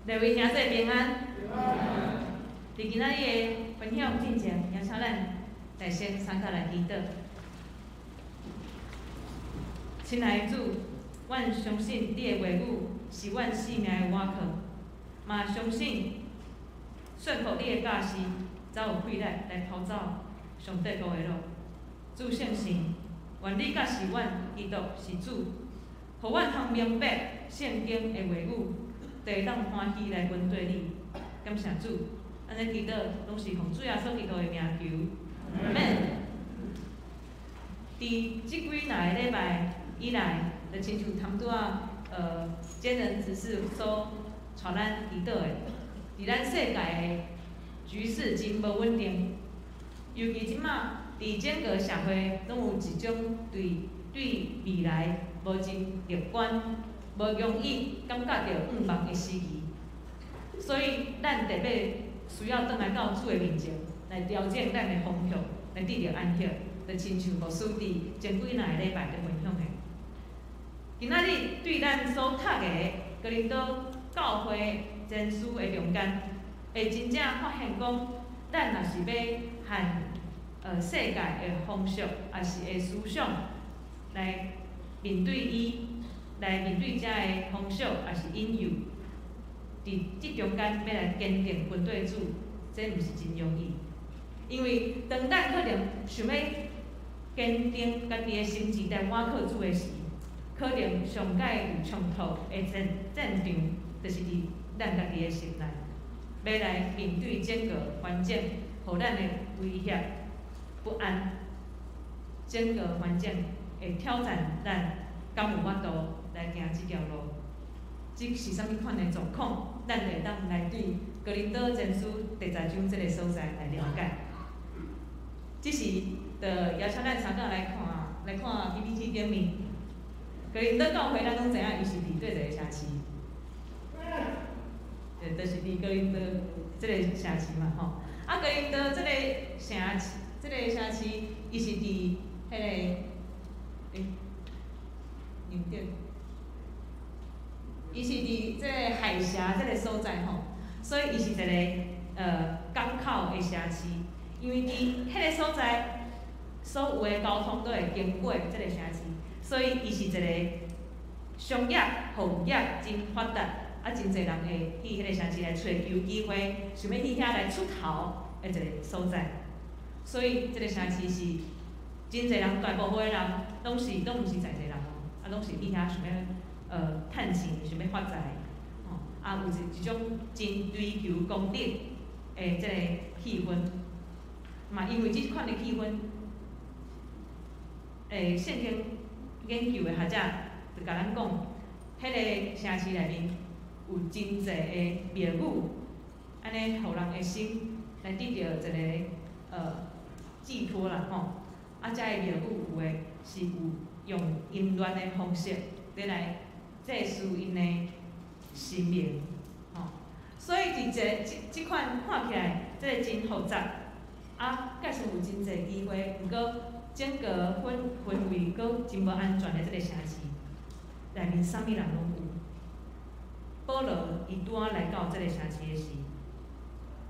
各位兄弟平安。伫今仔日的分享进前，邀请咱来先三甲来祈祷。亲爱的主，阮相信你的话语是阮性命的倚靠，嘛相信顺服你的教示，才有气力来逃走上帝国的路。主圣神，愿你教示阮基督是主，予阮通明白圣经的话语，就会当欢喜来跟随你。感谢主，按呢祈祷拢是奉主耶稣基督的名求，阿们。伫这几若个礼拜以来，就亲像头拄仔坚仁执事所带咱祈祷的，伫咱世界的局势真无稳定，尤其这马伫整个社会，拢有一种对未来无真乐观、无容易感觉著向望的时期，所以咱特别需要转来到主的面前，来调整咱的方向，来得著安息，就亲像牧师伫前几若个礼拜伫分享的。今仔日对咱所读的哥林多教会前书的中间，会真正发现讲，咱若是欲和世界的风俗，抑是的思想来面对伊，来面对遮的风俗，抑是引诱，伫这中间欲来坚定跟随主，这毋是真容易。因为当咱可能想欲坚定家己的心志来倚靠主的时，可能上盖有冲突的战场，就是伫咱家己的心内，欲来面对整个环境，予咱的威胁、不安，整个环境会挑战咱，敢有法度来行这条路？这是啥物款的状况？咱会当来对哥林多前书第10章这个所在来了解。这时，就邀请咱三个来看 PPT 顶面。哥林多教会，咱拢知影，伊是伫佗一个城市？就是伫哥林多这个城市嘛，吼。啊，哥林多这个城市，伊是伫彼个，宁德，伊是伫这个海峡这个所在吼，所以伊是一个港口的城市，因为伫彼个所在，所有的交通都会经过这个城市，所以伊是一个商业、服务业真发达，啊，真济人会去彼个城市来揣求机会，想欲去遐来出头的一个所在。所以这个城市是真济人，大部分的人拢毋是在地人哦，啊，拢是去遐想欲趁钱，想欲发财，吼，啊，有一种真追求功德的这个气氛，嘛因为这款的气氛，圣经研究的学者就共咱讲，彼个城市内面有真济的庙宇，按呢，予人的心来得著一个寄托啦吼。啊，遮的庙宇有的是有用淫乱的方式伫来祭祀𪜶的神明，吼。所以伫这款看起来，这个真复杂，啊，假使有真济机会，毋过整个氛围阁真无安全的这个城市，内面啥物人拢有。保罗伊拄仔来到这个城市的时，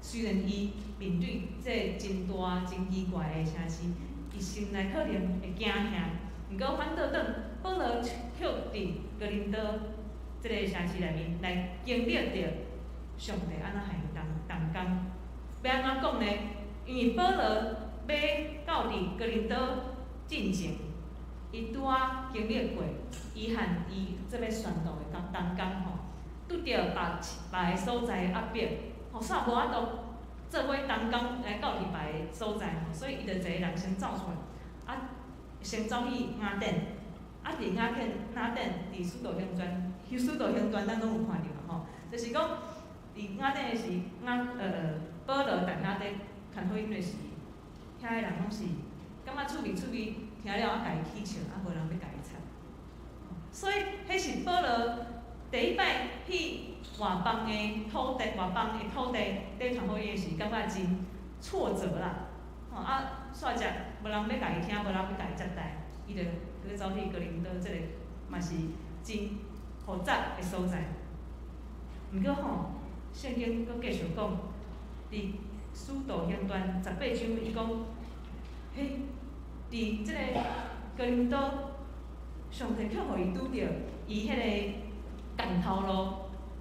虽然伊面对这真大、真奇怪的城市，伊心内可能会惊吓，毋过反倒转，保罗却伫哥林多这个城市内面来经历著上帝按怎和伊同工。欲按怎讲呢？因为保罗欲到伫哥林多进前，伊拄仔经历过，伊和伊这欲宣道的同工吼，拄著别个所在的压迫，吼，煞无法度做伙同工来到伫别个所在吼，所以伊就一个人先走出来，啊，先走去雅典，啊，伫雅典伫使徒行传，使徒行传咱拢有看著吼，就是讲伫雅典的时，保罗伫雅典传福音的时，遐个人拢是感觉趣味趣味，听了啊，共伊起笑，啊，无人欲共伊睬。所以，彼是保罗第一摆去外邦的土地，外邦的土地咧传福音的时，感觉真挫折啦。吼啊，煞食无人欲共伊听，无人欲共伊接待，伊就阁走去哥林多这个嘛是真复杂的所在。毋过吼，圣经阁继续讲，伫使徒行传18章，伊讲，嘿，伫这个哥林多，上帝却予伊拄著伊彼个仝头路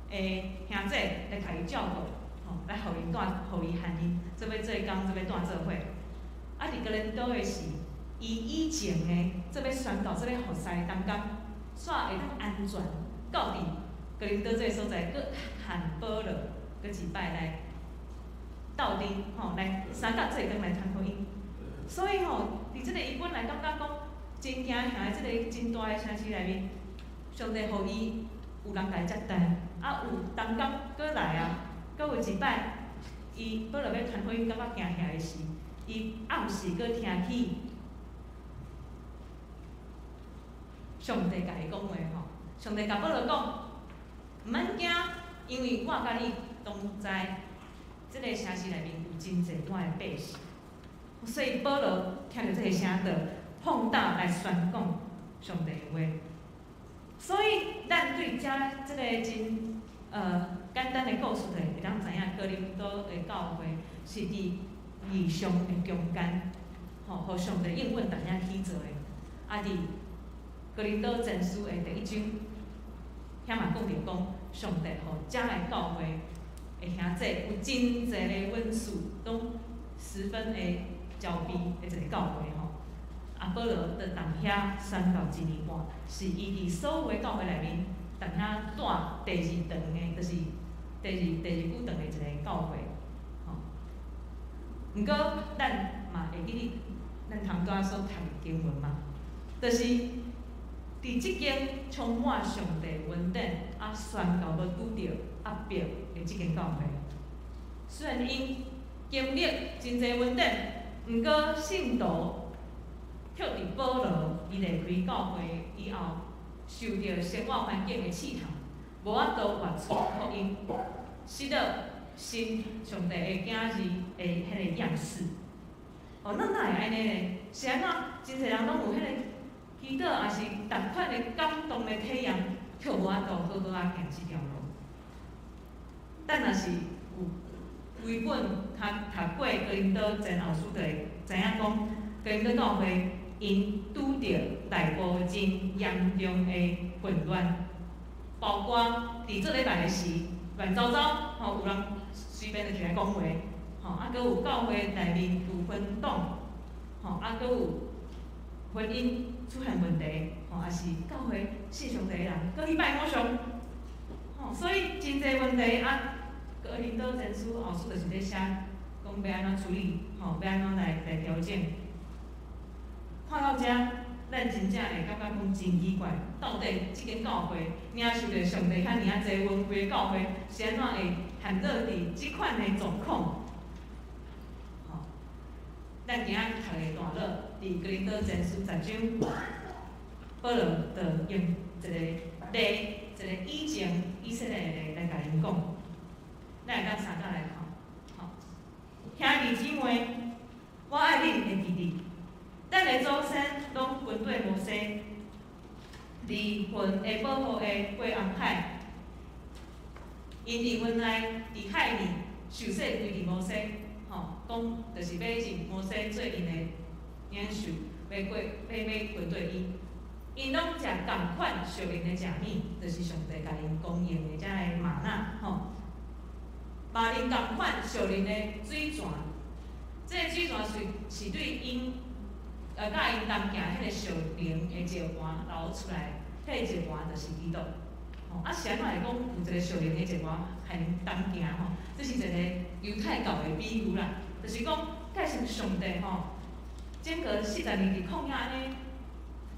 的兄姐来共伊照顾，吼，来予𪜶蹛，予伊和𪜶做伙做工，做伙蹛做伙。啊，伫哥林多的是，伊以前的做欲宣教，做欲服侍的同工，煞会当安全到伫哥林多这个所在，阁和保罗阁一摆来斗阵，吼，来相佮做工来传福音。所以吼，伫这个伊本来感觉讲真惊吓的这个真大的城市内面，上帝予伊有人共伊接待，啊有同工阁来啊，阁有一摆，伊保罗欲传福音，感觉惊吓的时，伊暗时阁听起上帝共伊讲话吼，上帝共保罗讲，毋免惊，因为我佮你同在，这个城市内面有真济我的百姓。所以保罗听著这个声，就放胆来宣讲上帝的话。所以咱对遮这个真简单的故事，就会当知影哥林多的教会是伫异象的中间，吼，予上帝应允逐影去做的。啊，伫哥林多前书的第一章，遐嘛讲著讲，上帝予遮个教会的兄弟有真济个恩赐，拢十分的招悲的一个教会吼。啊，保罗就踮遐宣教一年半，是伊伫所有的教会内面踮遐蹛第二长的，就是第二久长的一个教会，吼。毋过咱嘛会记得咱头拄仔所读的经文嘛，就是伫这间充满上帝恩典啊宣教欲拄著压迫的这间教会，虽然𪜶经历真济恩典，毋过信徒却伫保罗伊离开教会以后，受著生活环境的试探，无法度活出福音，失落神上帝的囝儿的彼个样式。哦，咱哪会按呢呢？是按怎？真济人拢有彼个祈祷，抑是仝款的感动的体验，却无法度好好仔行这条路。咱若是有规本较读过哥林多前后书，就会知影讲，哥林多教会𪜶拄著内部真严重的混乱，包括伫做礼拜的时乱糟糟，吼，有人随便就起来讲话，吼，啊，阁有教会内面有分党，吼，啊，阁有婚姻出现问题，吼，抑是教会信上帝的人阁去拜偶像，吼，所以真济问题啊。哥林多前书后书就是咧写，讲欲按怎处理，吼，欲按怎来调整。看到遮，咱真正会感觉讲真奇怪，到底这间教会领受著上帝遐尔仔济恩惠的教会，是按怎会陷落伫这款的状况？吼，咱今仔读的段落，伫哥林多前书10章，保罗就用一个例，一个以前以色列的例来共𪜶讲。咱会当相佮来看，吼，兄弟姊妹，我爱恁会记得，咱的祖先拢跟缀摩西，伫魂的保护下过红海，𪜶伫云内伫海里受洗归入摩西，吼，讲就是欲认摩西做𪜶的领袖，欲过欲欲跟缀伊，𪜶拢食仝款属灵的食物，就是上帝共𪜶供应的遮个吗哪，吼。嘛啉仝款属灵的水泉，这个水泉是对𪜶，佮𪜶同行彼个属灵的石磐流出来，彼个石磐就是基督。吼，啊是按怎会讲有一个属灵的石磐和𪜶同行吼？这是一个犹太教的比喻啦，就是讲，假设上帝吼，整个40年伫旷野按呢，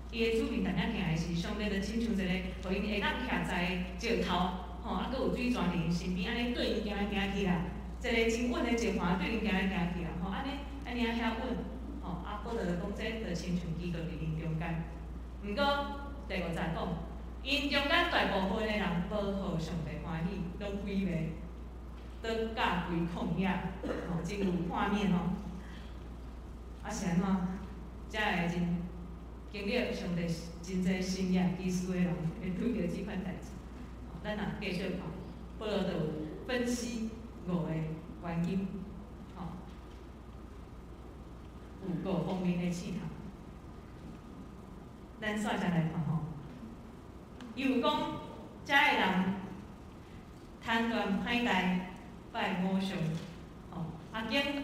伊的子民踮遐行的时，上帝就亲像一个，予𪜶会当徛在石头。吼，啊，阁有水泉伫𪜶身边，按呢对𪜶行来行去啦，一个真稳的石磐对𪜶行来行去啦，吼，按呢按呢遐稳，吼，啊，保罗就讲这就亲像基督伫𪜶中间。毋过第五节讲，𪜶中间大部分的人无予上帝欢喜，拢毁灭，倒驾规旷野，吼，真有画面吼。啊是按怎？才会真经历上帝真济神迹奇事的人，会拄著这款代志。咱若继续看，保罗就有分析五个原因，吼，有五方面的试探。咱煞才來看吼，伊有講，遮的人貪戀歹代，拜偶像，吼，啊，警戒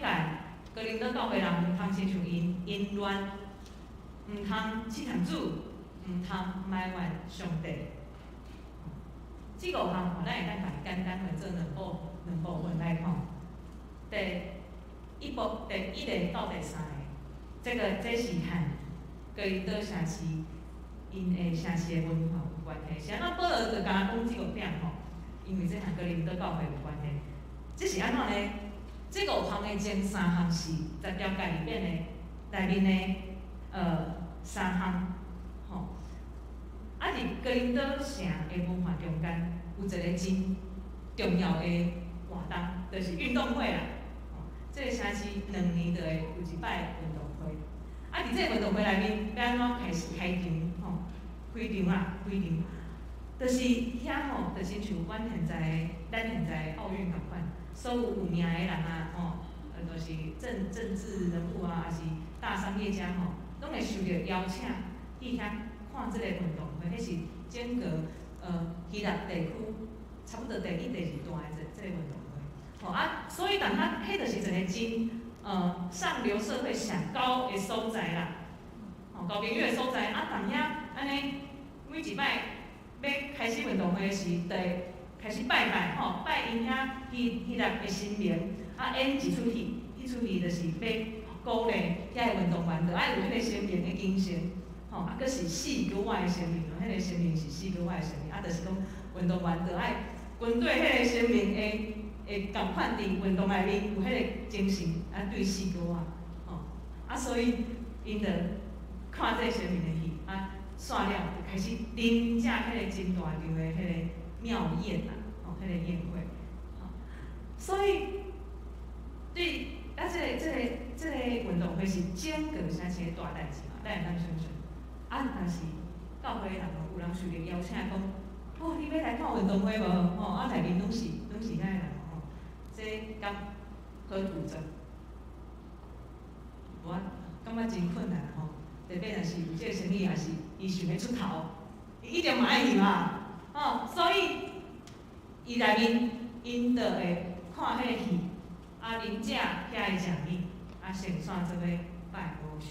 哥林多教會人毋通親像𪜶淫亂，毋通試探主，毋通埋怨上帝。這五項吼，咱會當共伊簡單分做兩部分來看。第一步，第一个到第三個，這是和哥林多城市𪜶的城市的文化有關係。是按怎保羅就敢講這五點吼？因為這和哥林多教會有關係。這是按怎呢？這五項的前三項是十條誡內面的三項，吼。啊，佇哥林多城的文化中間，有一個真重要的活動，就是運動會啦。吼，這個城市2年就會有一擺運動會。啊，佇這個運動會內面，欲按怎開始開場？吼，開場啊，開場，就是遐吼，就親像阮現在，咱現在奧運仝款，所有有名的人啊，吼，就是政治人物啊，抑是大商業家吼，攏會受著邀請去遐看這個運動會，彼是整個希臘地區差不多第一、第二大的這個運動會。吼啊，所以當遐，彼就是一個真上流社會上高的所在啦，吼，交朋友的所在啊，當遐按呢，每一擺欲開始運動會時，就會開始拜拜吼，拜𪜶遐希臘的神明，啊演一齣戲，彼齣戲就是欲鼓勵遐個運動員，著愛有彼個神明的精神，吼，啊，閣是四個外的神明，彼個神明是四個外的神明，啊，就是講運動員著愛跟對彼個神明的會仝款佇運動內面有彼個精神，啊對四個啊，吼，啊所以𪜶就看這個神明的戲，啊散了就開始啉食彼個真大場的彼個廟宴啦，吼，彼個宴會，吼，所以對啊，這個運動會是整個城市的大代誌嘛，咱會當想像。啊，若是教會人有人受著邀請講，哦，你欲來看運動會無？吼，啊內面攏是遐個人吼，這敢好拒絕？我感覺真困難吼。特別若是有這個生意，也是伊想欲出頭，伊一定嘛愛去嘛，吼，所以伊內面𪜶就會看彼個戲，啊，啉食遐個食物，啊，先煞做伙拜偶像。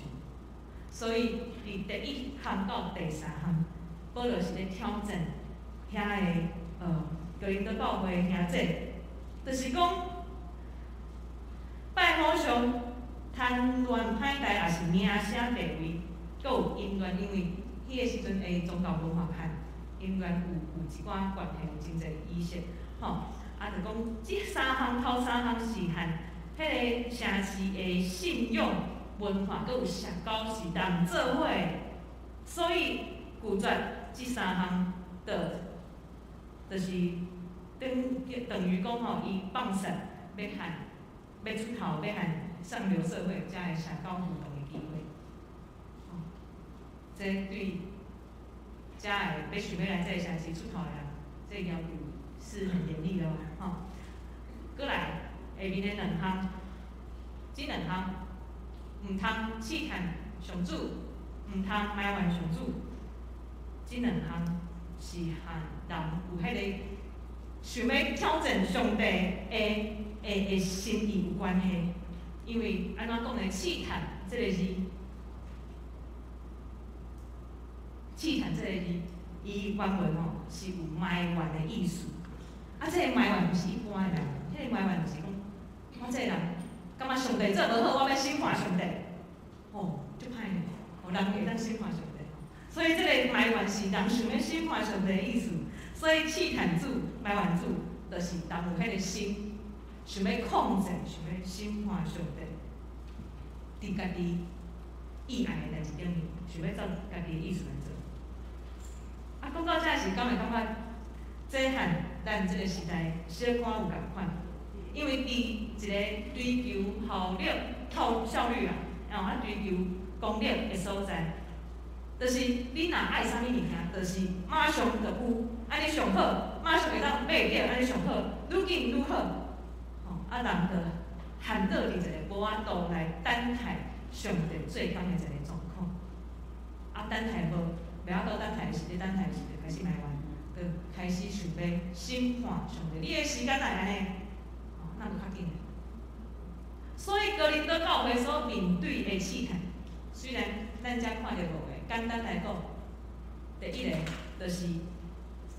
所以佇第一項到第三項，保羅是咧挑戰遐個哥林多教會的兄弟，就是講拜偶像、貪戀歹代，抑是名聲地位，閣有淫亂，因為彼個時陣的宗教文化和淫亂有一寡關係，有真濟儀式，吼，啊，就講這三項頭三項是和彼個城市的信仰文化，閣有社交是同做伙的，所以拒絕這三項，就是等於講吼，伊放殺欲和欲出頭，欲和上流社會遮的社交互動的機會，吼，這對遮個欲想欲來這個城市出頭的人，這個要求是很嚴厲的哦，吼。閣來下面的兩項，這兩項毋通試探上主，毋通埋怨上主，這兩項是和人有彼個想欲挑戰上帝的心意有關係。因為按怎講呢？試探這個字，試探這個字，伊原文吼是有埋怨的意思。啊，這個埋怨毋是一般的埋怨，彼個埋怨就是講，我這個人感覺上帝做無好，我欲審判上帝。吼，足歹呢，吼，人會當審判上帝。所以這個埋怨是人想欲審判上帝的意思。所以試探主、埋怨主，就是人有彼個心，想欲控制、想欲審判上帝，佇家己意愛的代誌頂面，想欲照家己的意思來做。啊，講到這時，敢會感覺這和咱這個時代小可有仝款？因為佇一個追求效率、透效率啊，然後啊追求功能的所在，就是你若愛啥物物件，就是馬上就有，按呢上好，馬上會當買著，按呢上好，愈緊境愈好，吼，啊人就陷落伫一个無法度來等待上帝做工的一個狀況。啊，等待無，袂曉度等待時，咧等待時就開始埋怨，就開始想欲審判上帝。你的時間哪會按呢？吼，那無較緊。所以哥林多教會所面對的試探，雖然咱遮看著五个，簡單來講，第一个就是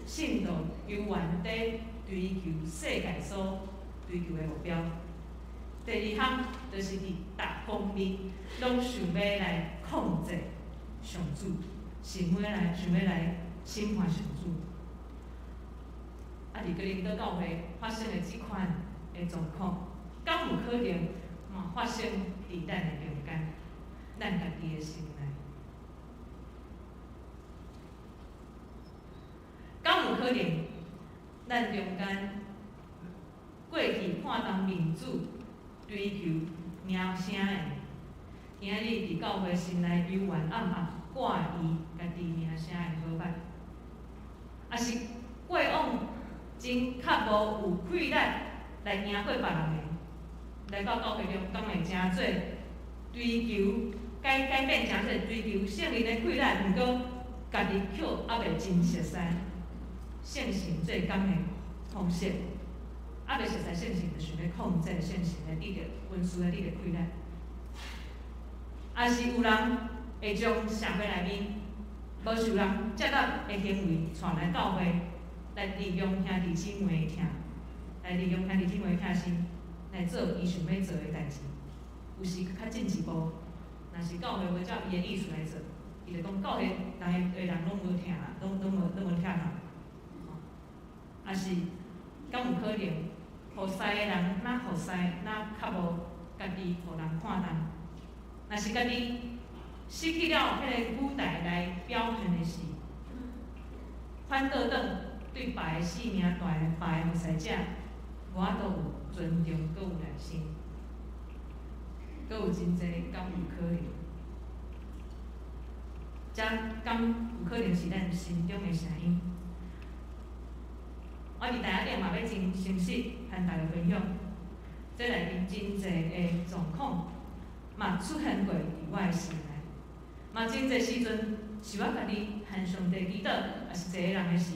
信徒猶原佇追求世界所追求的目標；第二項就是佇逐方面攏想欲來控制上主，想欲來審判上主。啊，佇哥林多教會發生的這款的狀況，敢有可能嘛發生佇咱的中間，咱家己的心內？敢有可能，咱中間過去看重面子、追求名聲的，今仔日佇教會心內猶原暗暗掛意家己名聲的好歹，抑是過往真較無有氣力來贏過別人的，來到教會中，敢會成做追求改變，成做追求聖靈的氣力，毋過家己卻猶未真熟似聖神做工的方式，猶未熟似聖神，就想欲控制聖神來得著恩賜來得著氣力，抑是有人會將社會內面無受人接納的行為帶來教會，來利用兄弟姊妹的疼，來利用兄弟姊妹的疼心來做伊想欲做的代誌。有時較進一步，若是教會無照伊的意思來做，伊就講教會內的人攏無疼啦，攏無疼啦。抑是敢有可能，服侍的人若服侍，若較無家己予人看重，若是家己失去了彼個舞台來表現的時，反倒轉對別个勢命大的別个服侍者，無法度有尊重，閣有耐心，閣有真濟敢有可能？這敢有可能是咱心中的聲音？我佇台仔頂嘛欲真誠實和大家分享，這內面真濟的狀況嘛出現過佇我的心內，嘛真濟時陣是我家己向上帝祈禱，抑是一個人的時，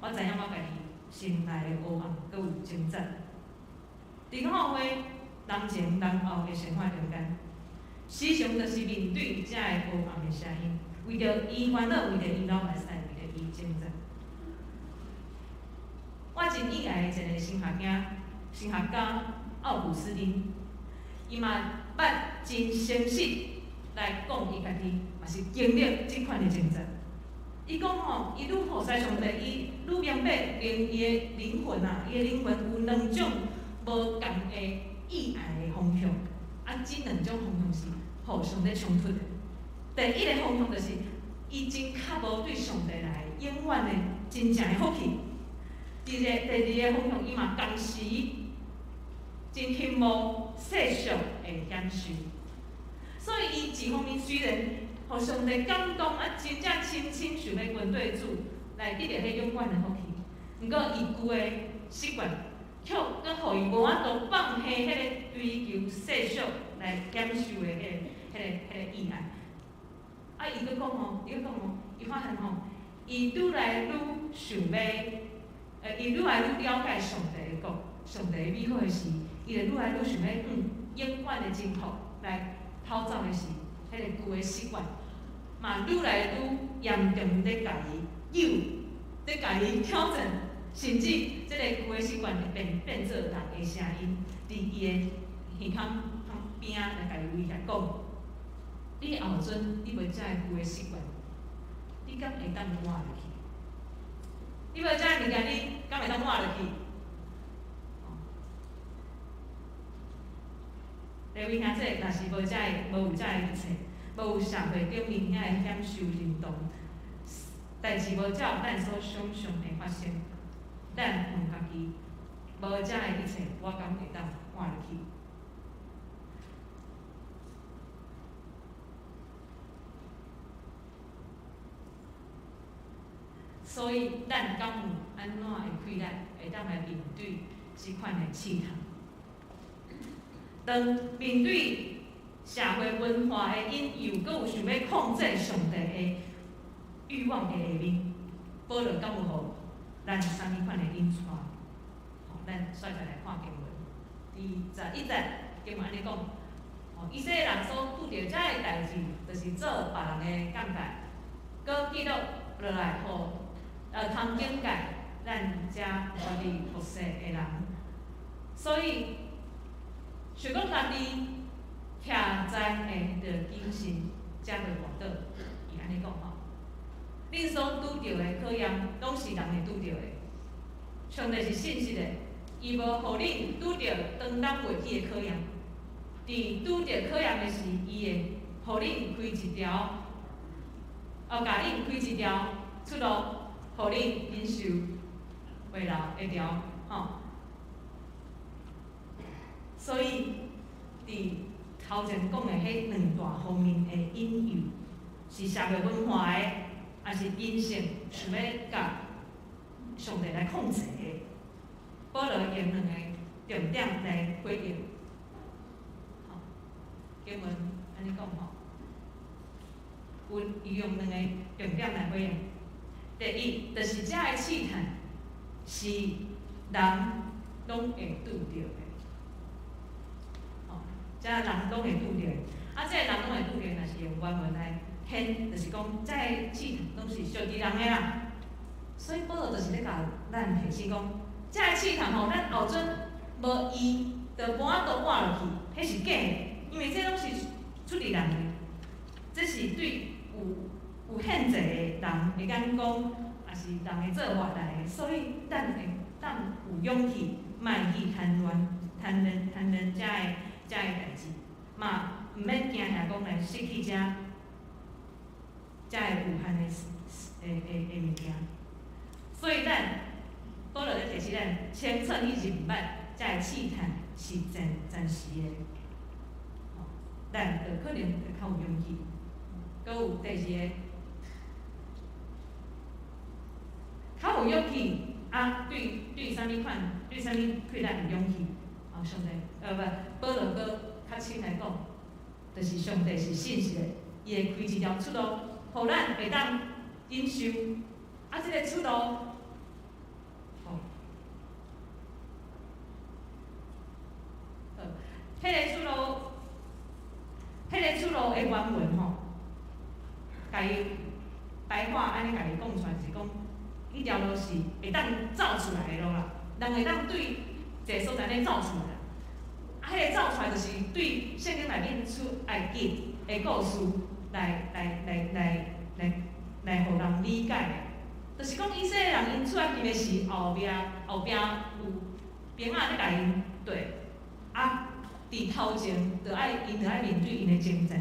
我知影我家己心內的黑暗閣有掙扎。佇教會人前人後的生活中間，時常就是面對這个黑暗的聲音，為著伊煩惱，為著伊流目屎，為著伊掙扎。我真意愛的一個神學家奧古斯丁，伊嘛捌真誠實來講伊家己，嘛是經歷這款的掙扎。伊講吼，伊愈服侍上帝，伊愈明白，連伊的靈魂啊，伊的靈魂有兩種無仝的意愛的方向，啊，這兩種方向是互相咧衝突的。第一個方向就是，伊真較無對上帝來永遠的真正的福氣。第二個方向，伊嘛同時真羨慕世俗的享受，所以伊一方面雖然予上帝感動，啊，真正深深想欲跟綴主來得著彼永遠的福氣，毋過伊舊的習慣，卻閣予伊無法度放下彼個追求世俗來享受的彼個意愛。啊，伊閣講吼，伊發現吼，伊愈來愈想欲。伊愈來愈了解上帝的國、上帝的美好的時，伊就愈來愈想欲用永遠的征服來偷走的是彼个舊的習慣，嘛愈來愈嚴重佇共伊誘、佇共伊挑戰，甚至這个舊的習慣會變做人的聲音，佇伊的耳孔旁邊來共伊威脅講：你後陣你無這个舊的習慣，你敢會當活落去？你無這个物件，你敢會當活落去？各位兄弟，若是無這个，無有這个一切，無有社會頂面遐个享受認同，代誌無照咱所想像的發生，咱問家己，無這个一切，我敢會當活落去？所以，咱敢有按怎的氣力，會當來面對這款的試探。當面對社會文化的引誘，閣有想欲控制上帝的欲望的下面，保羅敢有予咱啥物款的引帶？吼，咱煞再來看經文，第11節經文按呢講，吼，以色列人所拄著這个代誌，就是做別人的鑑戒，閣記錄落來，予通警戒咱遮活佇末世的人。所以，想講家己徛在的，著謹慎，才袂跋倒。伊按呢講吼，恁所拄著的考驗，攏是人會拄著的。上帝是信實的，伊無予恁拄著擔當袂起的考驗。佇拄著考驗的時，伊會予恁開一條，哦，共恁開一條出路，予恁忍受袂留會牢，吼。所以，佇頭前講的彼兩大方面的引誘，是社會文化的，抑是人性想欲共上帝來控制的。保羅用兩个重點來回應。吼，經文按呢講吼，有伊用兩個重點來回應。第一，就是這个試探是人攏會拄著的。這人攏會拄著，啊，這个人攏會拄著，若是用原文來顯，就是講這个試探攏是屬佇人的啦。所以保羅就是咧共咱提醒講，這个試探吼，咱後陣無伊，就無法度活落去，彼是假的，因為這攏是出佇人的，這是對有限制的人的眼光，抑是人的做法來的，所以咱會當有勇氣，莫去貪戀、貪戀、貪戀這个這个代誌，嘛毋免驚遐講來失去這這个有限的的的的物件。所以咱保羅咧提醒咱，清楚去認捌這个試探是暫暫時的，吼，咱就可能會較有勇氣。閣有第二個，較有勇氣啊！對對，啥物款？對啥物困難有勇氣？啊，上帝，不，保羅閣較深來講，就是上帝是信實的，伊會開一條出路，予咱會當忍受。啊，這个出路，吼，好，彼个出路，彼个出路的原文吼，共伊白話按呢共伊講出來是講，彼條路是會當走出來的路啦，人會當對一个所在咧走出來。啊，彼个走出來就是對聖經內面出埃及的故事來來來來來來，予人理解的。就是講以色列人𪜶出埃及的時，後壁後壁有兵仔咧共𪜶綴，啊，佇頭前著愛𪜶著愛面對𪜶的征戰。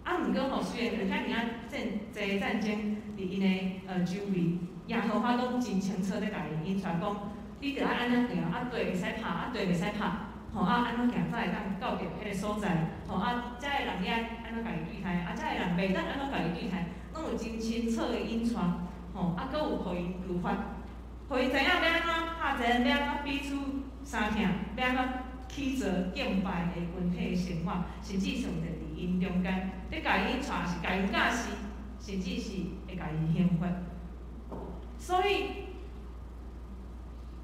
啊，毋過吼，雖然有遐爾仔戰濟戰爭佇𪜶的周圍，耶和華攏真清楚咧共𪜶引帶講，你著愛按怎行，啊，綴袂使拍，啊，綴袂使拍，吼，啊，按怎行才會當到著彼個所在，吼，啊，遮的人你愛按怎共伊對待，啊，遮的人袂當按怎共伊對待，攏有真清楚的引帶，吼，啊，閣有予𪜶律法，予𪜶知影欲按怎拍戰，欲按怎彼此相疼，欲按怎起做敬拜的群體的生活，甚至上帝佇𪜶中間，咧共𪜶帶是共𪜶教示，甚至是會共𪜶刑罰。所以，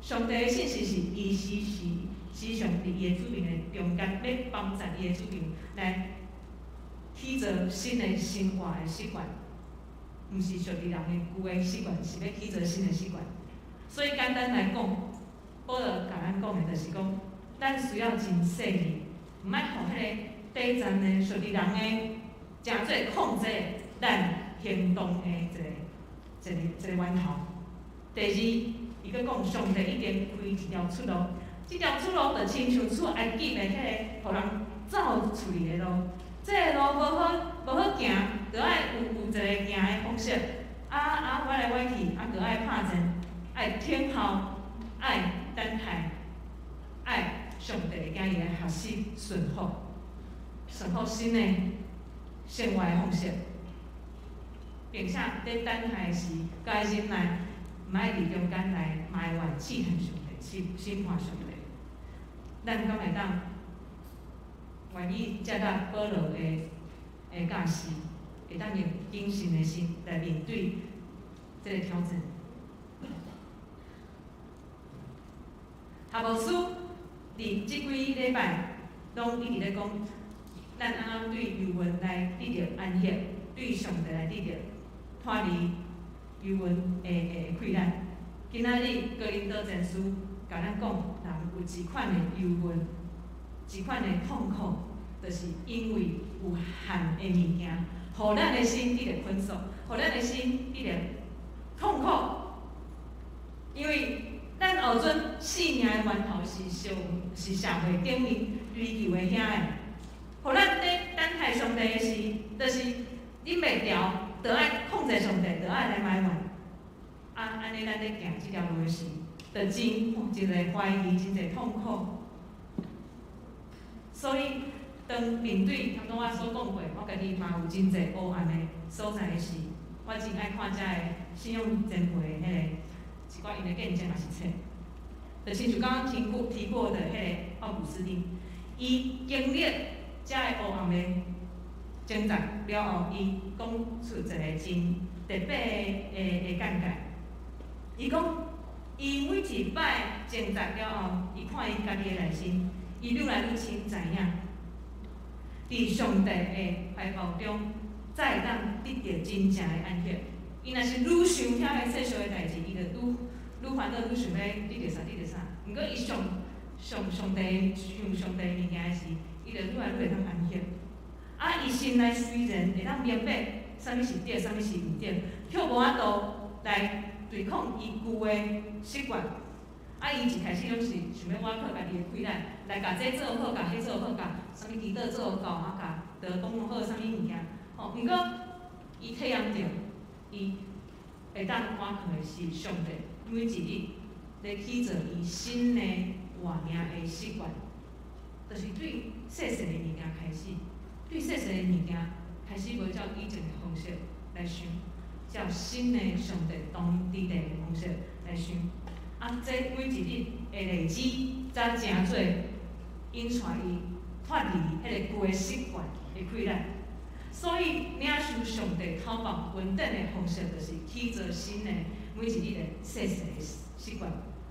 上帝的信實是伊時時時常佇伊的子民的中間，欲幫助伊的子民來起造新的生活的習慣，毋是屬佇人的舊的習慣，是欲起造新的習慣。所以簡單來講，保羅共咱講的就是講，咱需要真細膩，毋愛予彼个短暫的屬佇人的，誠做控制咱行動的一個一個一個源頭。第二，伊閣講上帝已經開一條出路，這條出路就親像出埃及的彼个，予人走出去的路。這个路無好無好行，著愛有一個行的方式。啊啊，歪來歪去，啊，閣愛拍戰，愛等候，愛等待，愛上帝會叫伊來學習順服，順服新的生活的方式，並且佇等待時，該忍耐，毋愛佇中間來埋怨試探上帝。审判上帝？咱敢会当愿意接纳保罗的教示，会当用谨慎的心来面对这个挑战？夏牧师伫这几礼拜拢一直咧讲，咱按怎对忧郁来得著安息，对上帝来得著脱离忧郁的困难。今仔日哥林多前书共咱讲，人有一款的忧郁，一款的痛苦，就是因为有限的物件，予咱的心得著捆束，予咱的心得著痛苦。因为咱学阵生命的源头是社是社会顶面追求的遐个，予咱咧等待上帝的时，就是忍袂牢，就爱控制上帝，就爱来埋怨。啊，按呢，咱咧行这条路的时，就真真济怀疑，真济痛苦。所以，当面对头拄我所讲过，我家己嘛有真济黑暗的所在的时，我真爱看遮个信仰前辈的彼个一寡𪜶的见证也是册。就亲像刚刚提过的彼个奥古斯丁，伊经历遮个黑暗的挣扎了后，伊讲出一个真特别的见解。伊讲，伊每一摆挣扎了后，伊看伊家己的内心，伊愈来愈深知影，伫上帝的怀抱中，才会当得著真正的安息。伊若是愈想遐个世俗的代志，伊就愈愈烦恼，愈想欲得著啥得著啥。毋过伊上上上帝想上帝物件的时，伊就愈来愈会当安息。啊，伊心内虽然会当明白啥物是对，啥物是毋对，却无法度来对抗伊旧的习惯。啊，伊一开始拢是想欲倚靠家己的气力，来共这做好，共彼做好，共啥物祈祷做够，啊，共道讲好啥物物件。吼，毋过伊体验著，伊会当倚靠的是上帝，每一日咧起造伊新的活命的习惯，就是对细细的物件开始，对细细的物件开始无照以前的方式来想，照新的上帝当地的方式来想。啊，这每一日的累积，才成做引带伊脱离彼个旧的习惯的困难。所以领受上帝口爆恩典的方式，就是起造新的每一日的细细的习惯。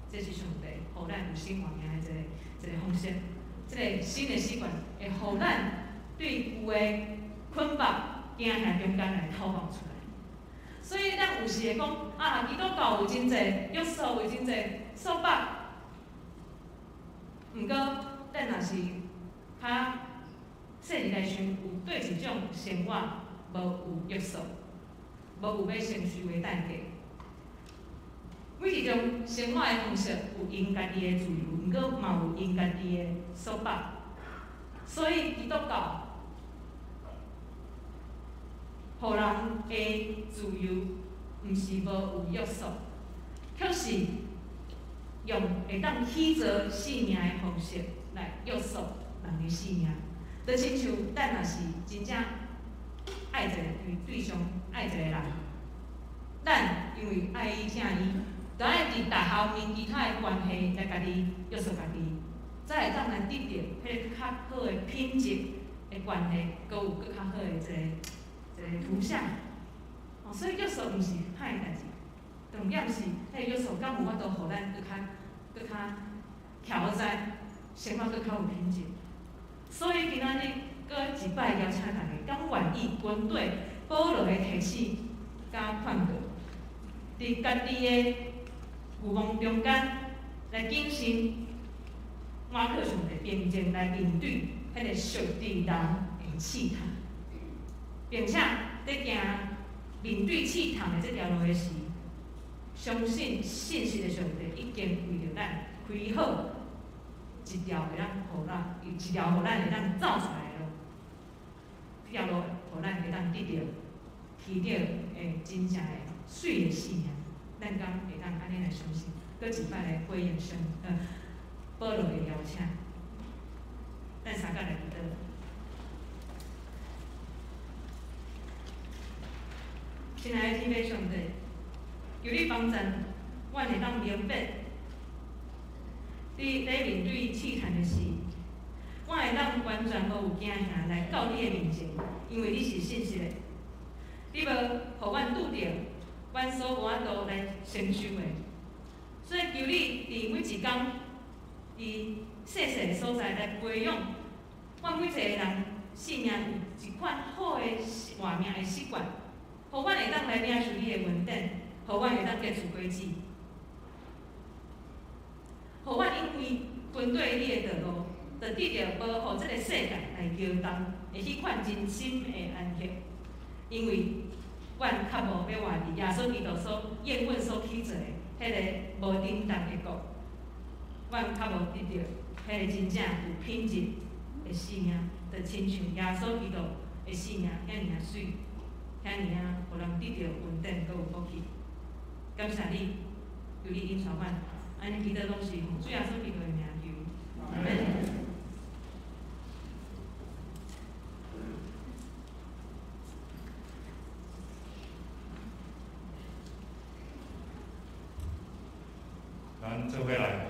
这是上帝予咱有新活命的一个方式。这个新的习惯会予咱对旧的捆绑、惊吓中间来解放出来。所以咱有时会讲啊，基督教有真济约束，有真济束缚。毋过，咱若是较细腻来想，有对一种生活无有约束，无有欲承受的代价。每一种生活的方式有𪜶家己的自由，毋过嘛有𪜶家己的束缚。所以基督教予人的自由，毋是无有约束，却是用会当起造生命的方式来约束人的生命。就亲像咱若是真正爱一个对象，爱一个人，咱因为爱伊疼伊，就爱伫逐项面其他的关系来家己约束家己，才会当来得著彼个较好的品质的关系，阁有阁较好的一个图像。哦，所以约束毋是歹代志，重点是彼个约束敢有法度予咱阁较徛好在，生活阁较有品质。所以今仔日阁一摆邀请大家，敢愿意跟缀保罗的提醒佮劝告，伫家己的欲望中间来谨慎倚靠上帝平静来面对彼个属伫人的试探，并且伫行面对试探的这条路的时，相信信实的上帝已经为著咱开好一条会当予咱，一条予咱会当走出来的路，这条路予咱会当得著起著的真正的媠的生命。咱敢会当按呢来相信？阁一摆来回应保罗的邀请，咱三个来祈祷。亲爱的天父上帝，求你帮助阮会当明白，咧面对试探的时，我会当完全无有惊吓来到你的面前，因为你是信实的。你无予阮拄著阮所无法度来承受的，所以求你伫每一工，伫细细的所在来培养阮每一个人生命有一款好的活命的习惯，予阮会当来领受你的恩典，予阮会当结出果子，予阮因为跟对你的道路，就得著无予这个世界来摇动的彼款真心的安息，因为阮较无欲活伫耶稣基督所厌恶所起做的彼个无振动的国，阮较无得著彼个真正有品质的生命，就亲像耶稣基督的生命遐尔啊媠，遐尔啊，予人得著恩典，阁有福气。感谢你，求你引导阮，按呢祈祷拢是奉主耶稣基督的名求，阿们。咱做伙来。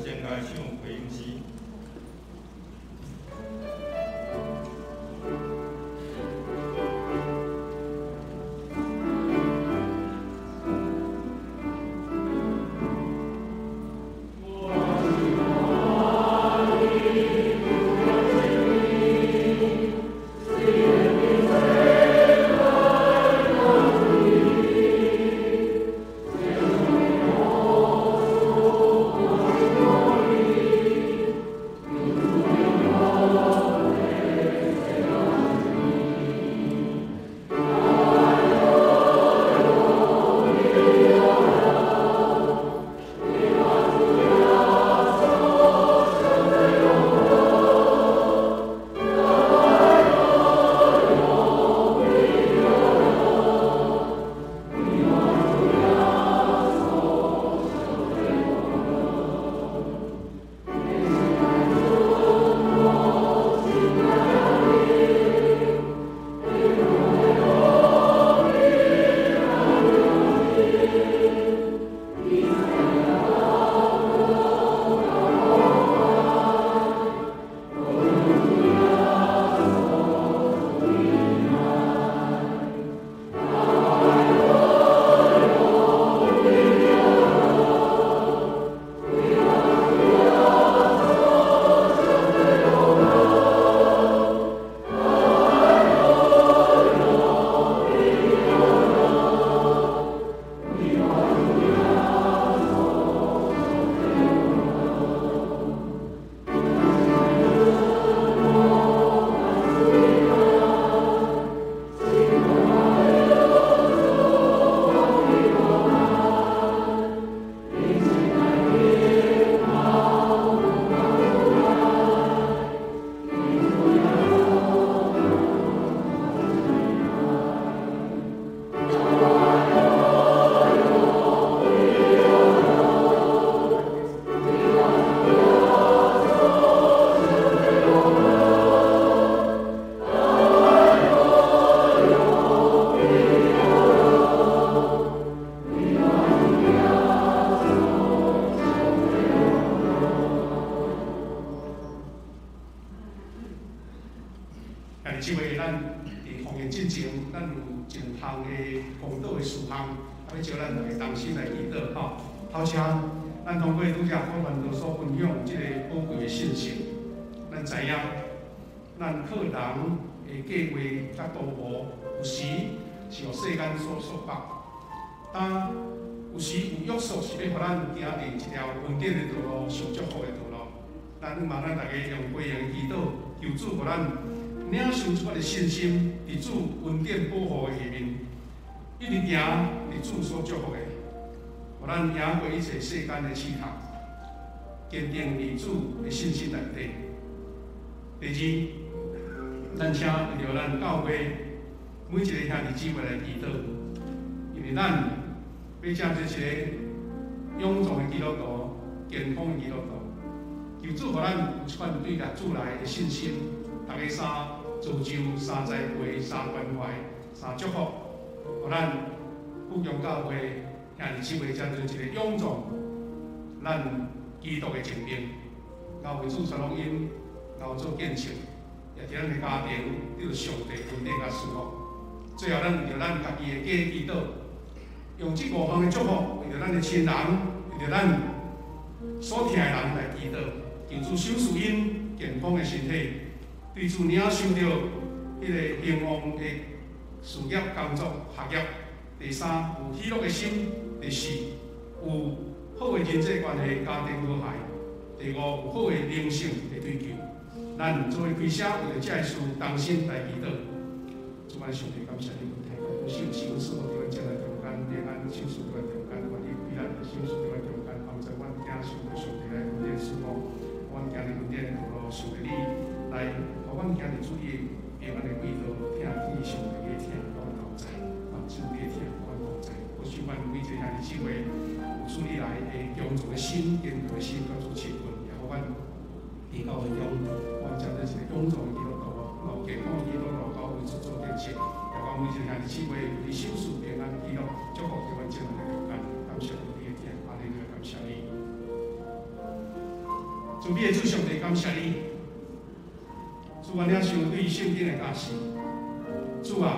先来唱回应诗。这回咱伫防疫进前，咱有一两项的公道的事项，欲招咱大家同心来祈祷吼。头先，咱通过拄才郭传道所分享这个宝贵的信息，咱知影，咱靠人的计划佮图谋，有时是予世间所束缚，但有时有约束是欲予咱行伫一条稳定的道路，受祝福的道路。咱望咱大家用回应祈祷，求主予咱领受这款的信心，伫主恩典保护的下面，一直行伫主所祝福的，予咱赢过一切世间的试探，坚定伫主的信心内底。第二，咱请为著咱教会每一个兄弟姊妹來祈禱，因為咱欲成做一個勇壯的基督徒、健康的基督徒。求主予咱有這款對主來的信心，逐家三造就、三栽培、三關懷、三祝福，予咱富強教會兄弟姊妹成做一個勇壯、咱基督的精兵，𠢕為主傳福音，𠢕做見證，也佇咱的家庭得著上帝恩典佮祝福。最後，咱為著咱家己的家祈禱，用這五項的祝福，為著咱的親人，為著咱所疼的人來祈禱，求主賞賜𪜶健康的身體，對主領受著彼個興旺的事業、工作、學業。第三，有喜樂的心；第四，有好的人際關係、家庭和諧；第五，有好的靈性的追求。咱做伙開聲，為著這个事同心來祈禱。主啊，上帝感謝你，阮受賞賜福佇阮將來中間，平安賞賜佇阮中間，願意開咱賞賜佇阮中間，幫助阮行受著上帝來恩典賜福，阮行佇恩典的道路，上帝你來，予阮行佇主你平安的軌道，疼見上帝的疼，阮同在，啊，主你的疼，阮同在。保守阮每一個兄弟姊妹有主你來的強壯的心、堅固的心，佮主親近，也予阮佇教會中，阮成做一個勇壯的基督徒，有健康的基督徒，佮為主做見證。也講每一個兄弟姊妹佇賞賜平安喜樂，祝福佇阮眾人的中間，感謝你的疼，阿利路亞，感謝你。慈悲的主上帝，感謝你。主啊，領受對聖經的教示。主啊，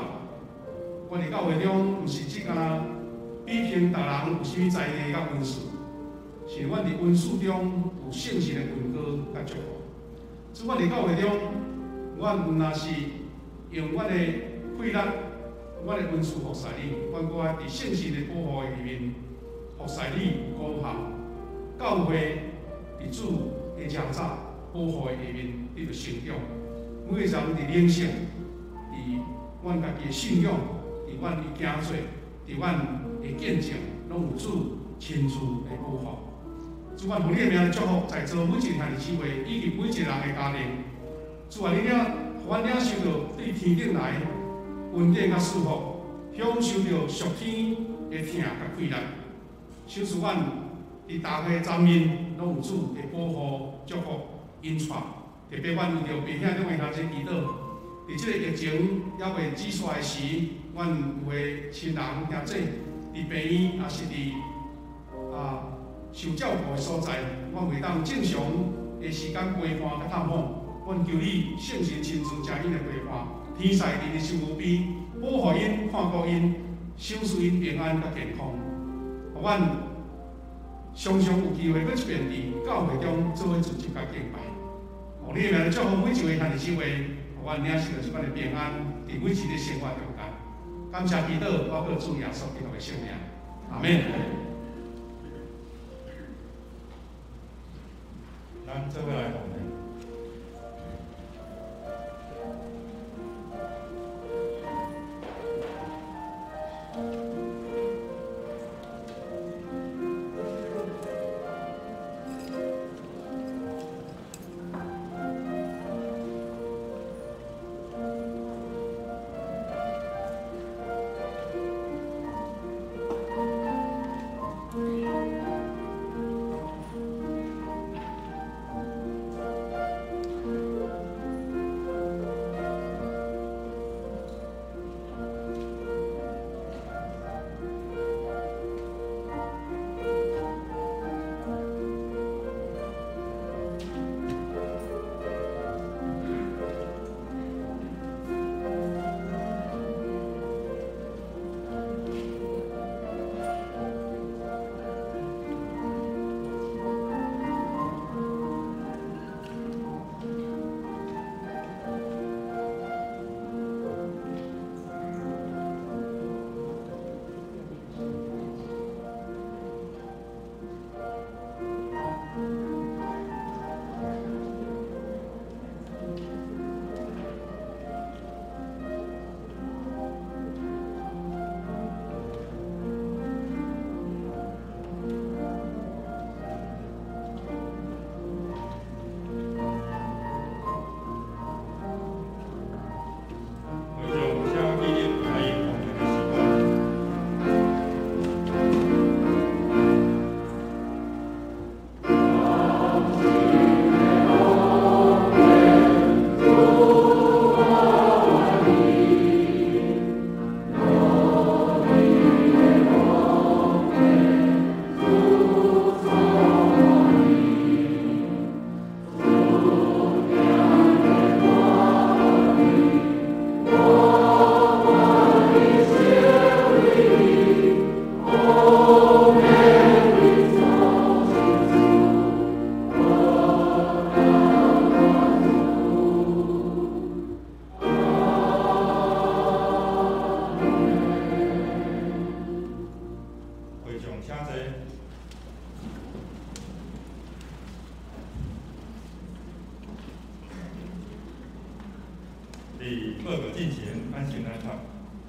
我佇教會中，毋是只干焦比拼逐人有啥物才藝佮恩賜，是阮佇恩賜中有聖神的恩膏佮祝福。主，我佇教會中，阮毋若是用阮的氣力、阮的恩賜服侍你，阮閣愛佇聖神的保護的裡面服侍你有果效。教會佇主的遮罩保護的下面得著成長。每個人佇靈性、佇阮家己的信仰、佇阮的行做、佇阮的見證，攏有主親自的保護。主，阮奉你的名祝福在座每一個兄弟姊妹以及每一個人的家庭。主啊，你領，予阮領受著對天頂來恩典佮祝福，享受著屬天的疼佮快樂。賞賜阮佇大會層面攏有主的保護、祝福、引帶。特別阮為著弟兄中的兄弟祈禱，佇這個疫情猶未止煞的時，阮有的親人兄弟佇病院，抑是佇受照顧的所在，阮袂當正常的時間陪伴佮探訪。阮求你聖神親自將𪜶來陪伴，天使佇𪜶身軀邊保護𪜶、看顧𪜶、賞賜𪜶平安佮健康。予阮常常有機會閣一遍佇教會中做伙聚集佮敬拜。奉你的名來祝福每一位兄弟姊妹，予阮領受著這款的平安，佇每一日生活中間。感謝祈禱，我靠主耶穌基督的聖名，阿們。咱做伙來奉獻。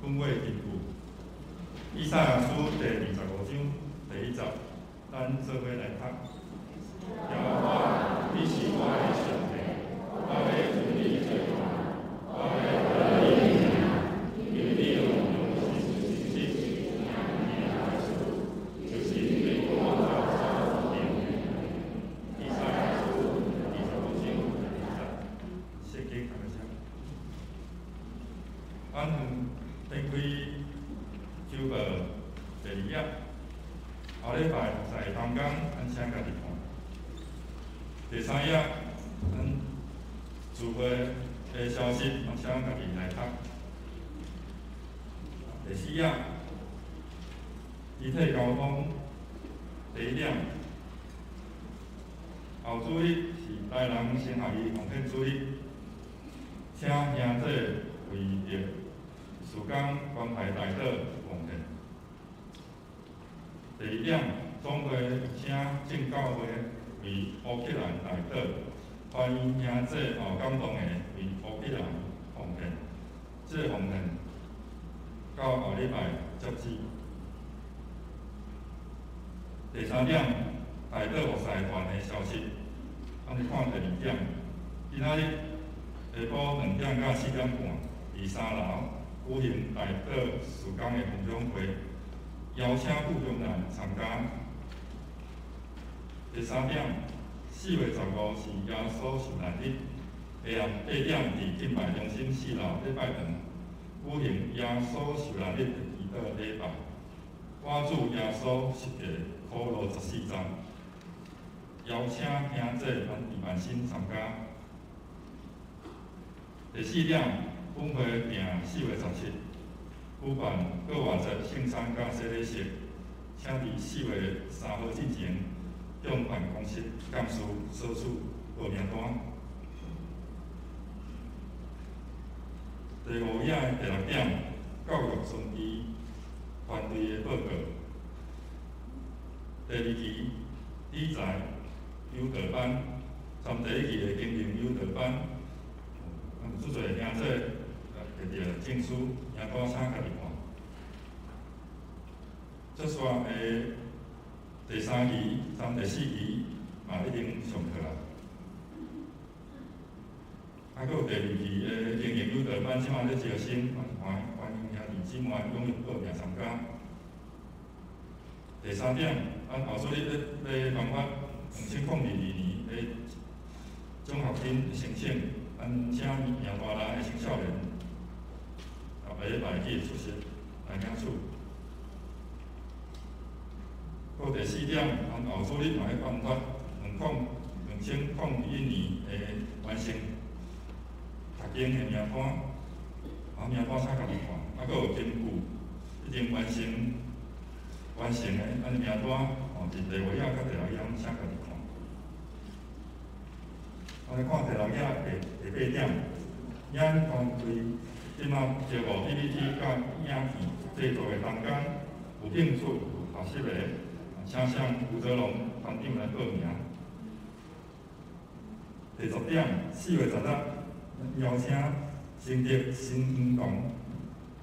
本会金句，以赛亚书第25章第1节，咱做伙来读。耶和华，你是我的上帝，我欲尊你做大，我欲称你的名，因为你用诚实就是对我所行的。以赛亚书25章第1节，圣经读到遮。咱展开周报第二页，后礼拜在当工，咱请家己看。第三页，咱聚会的消息，咱请家己来读。第四页，肢体交通第一点，后主日是台南神学院奉献主日，请兄弟为著事工关怀代祷奉献。第二点，总会请正教会为乌克兰代祷，欢迎兄弟有感动的为乌克兰奉献，这个奉献到后礼拜截止。第三点，代祷服侍团的消息，咱来看第二点。今仔日下晡2点到4点半，伫三楼举行代祷事工的分享会，邀请傅中兰参加。第三点，4月15是耶稣受难日，下暗8点伫敬拜中心4楼礼拜堂举行耶稣受难日的祈祷礼拜。我主耶稣十架苦路14站，邀请兄弟咱伫万新参加。第四点，本会定4月17举办过活节圣餐佮洗礼式，请伫4月3号之前向办公室干事索取报名单。第五页的第六点，教育顺利团队的报告。第二期理财优导班，参第一期的经营优导班，咱有足济兄弟摕著证书，名单请家己看。这煞的第三期、参第四期嘛已经上课啦。啊，阁有第二期的经营优导班，这马咧招生，欢迎兄弟姊妹踊跃报名参加。第三点，咱后主日欲颁发2022年的奖学金申请，咱请赢大力的青少年，后礼拜去出席来领取。阁第四点，咱后主日嘛欲颁发2021年的完成读经的名单，啊，名单请家己看，啊，阁有根据已经完成的按呢名单，吼，伫第五页佮第六页，请家己看。我来看第六页第八点，影团队这马招募 PPT 佮影片制作的同工，有兴趣有学习的，请向吴泽龙团长来报名。第十点，4月16，邀请新竹新园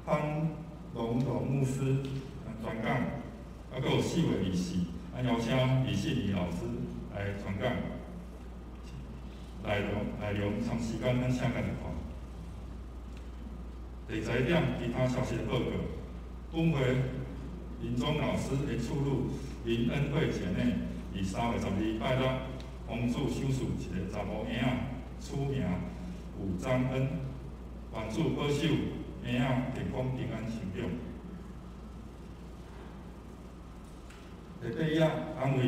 潘龙龙牧师宣讲，啊，阁有4月24，啊，邀请李信仪老师来宣讲。内容参时间咱请家己看。第11点，其他消息报告。本会林宗老师的次女林恩惠姐妹，伫3月12拜六，奉主赏赐一个查某婴仔，取名吴张恩，愿主保守婴仔健康平安成长。第八页，安慰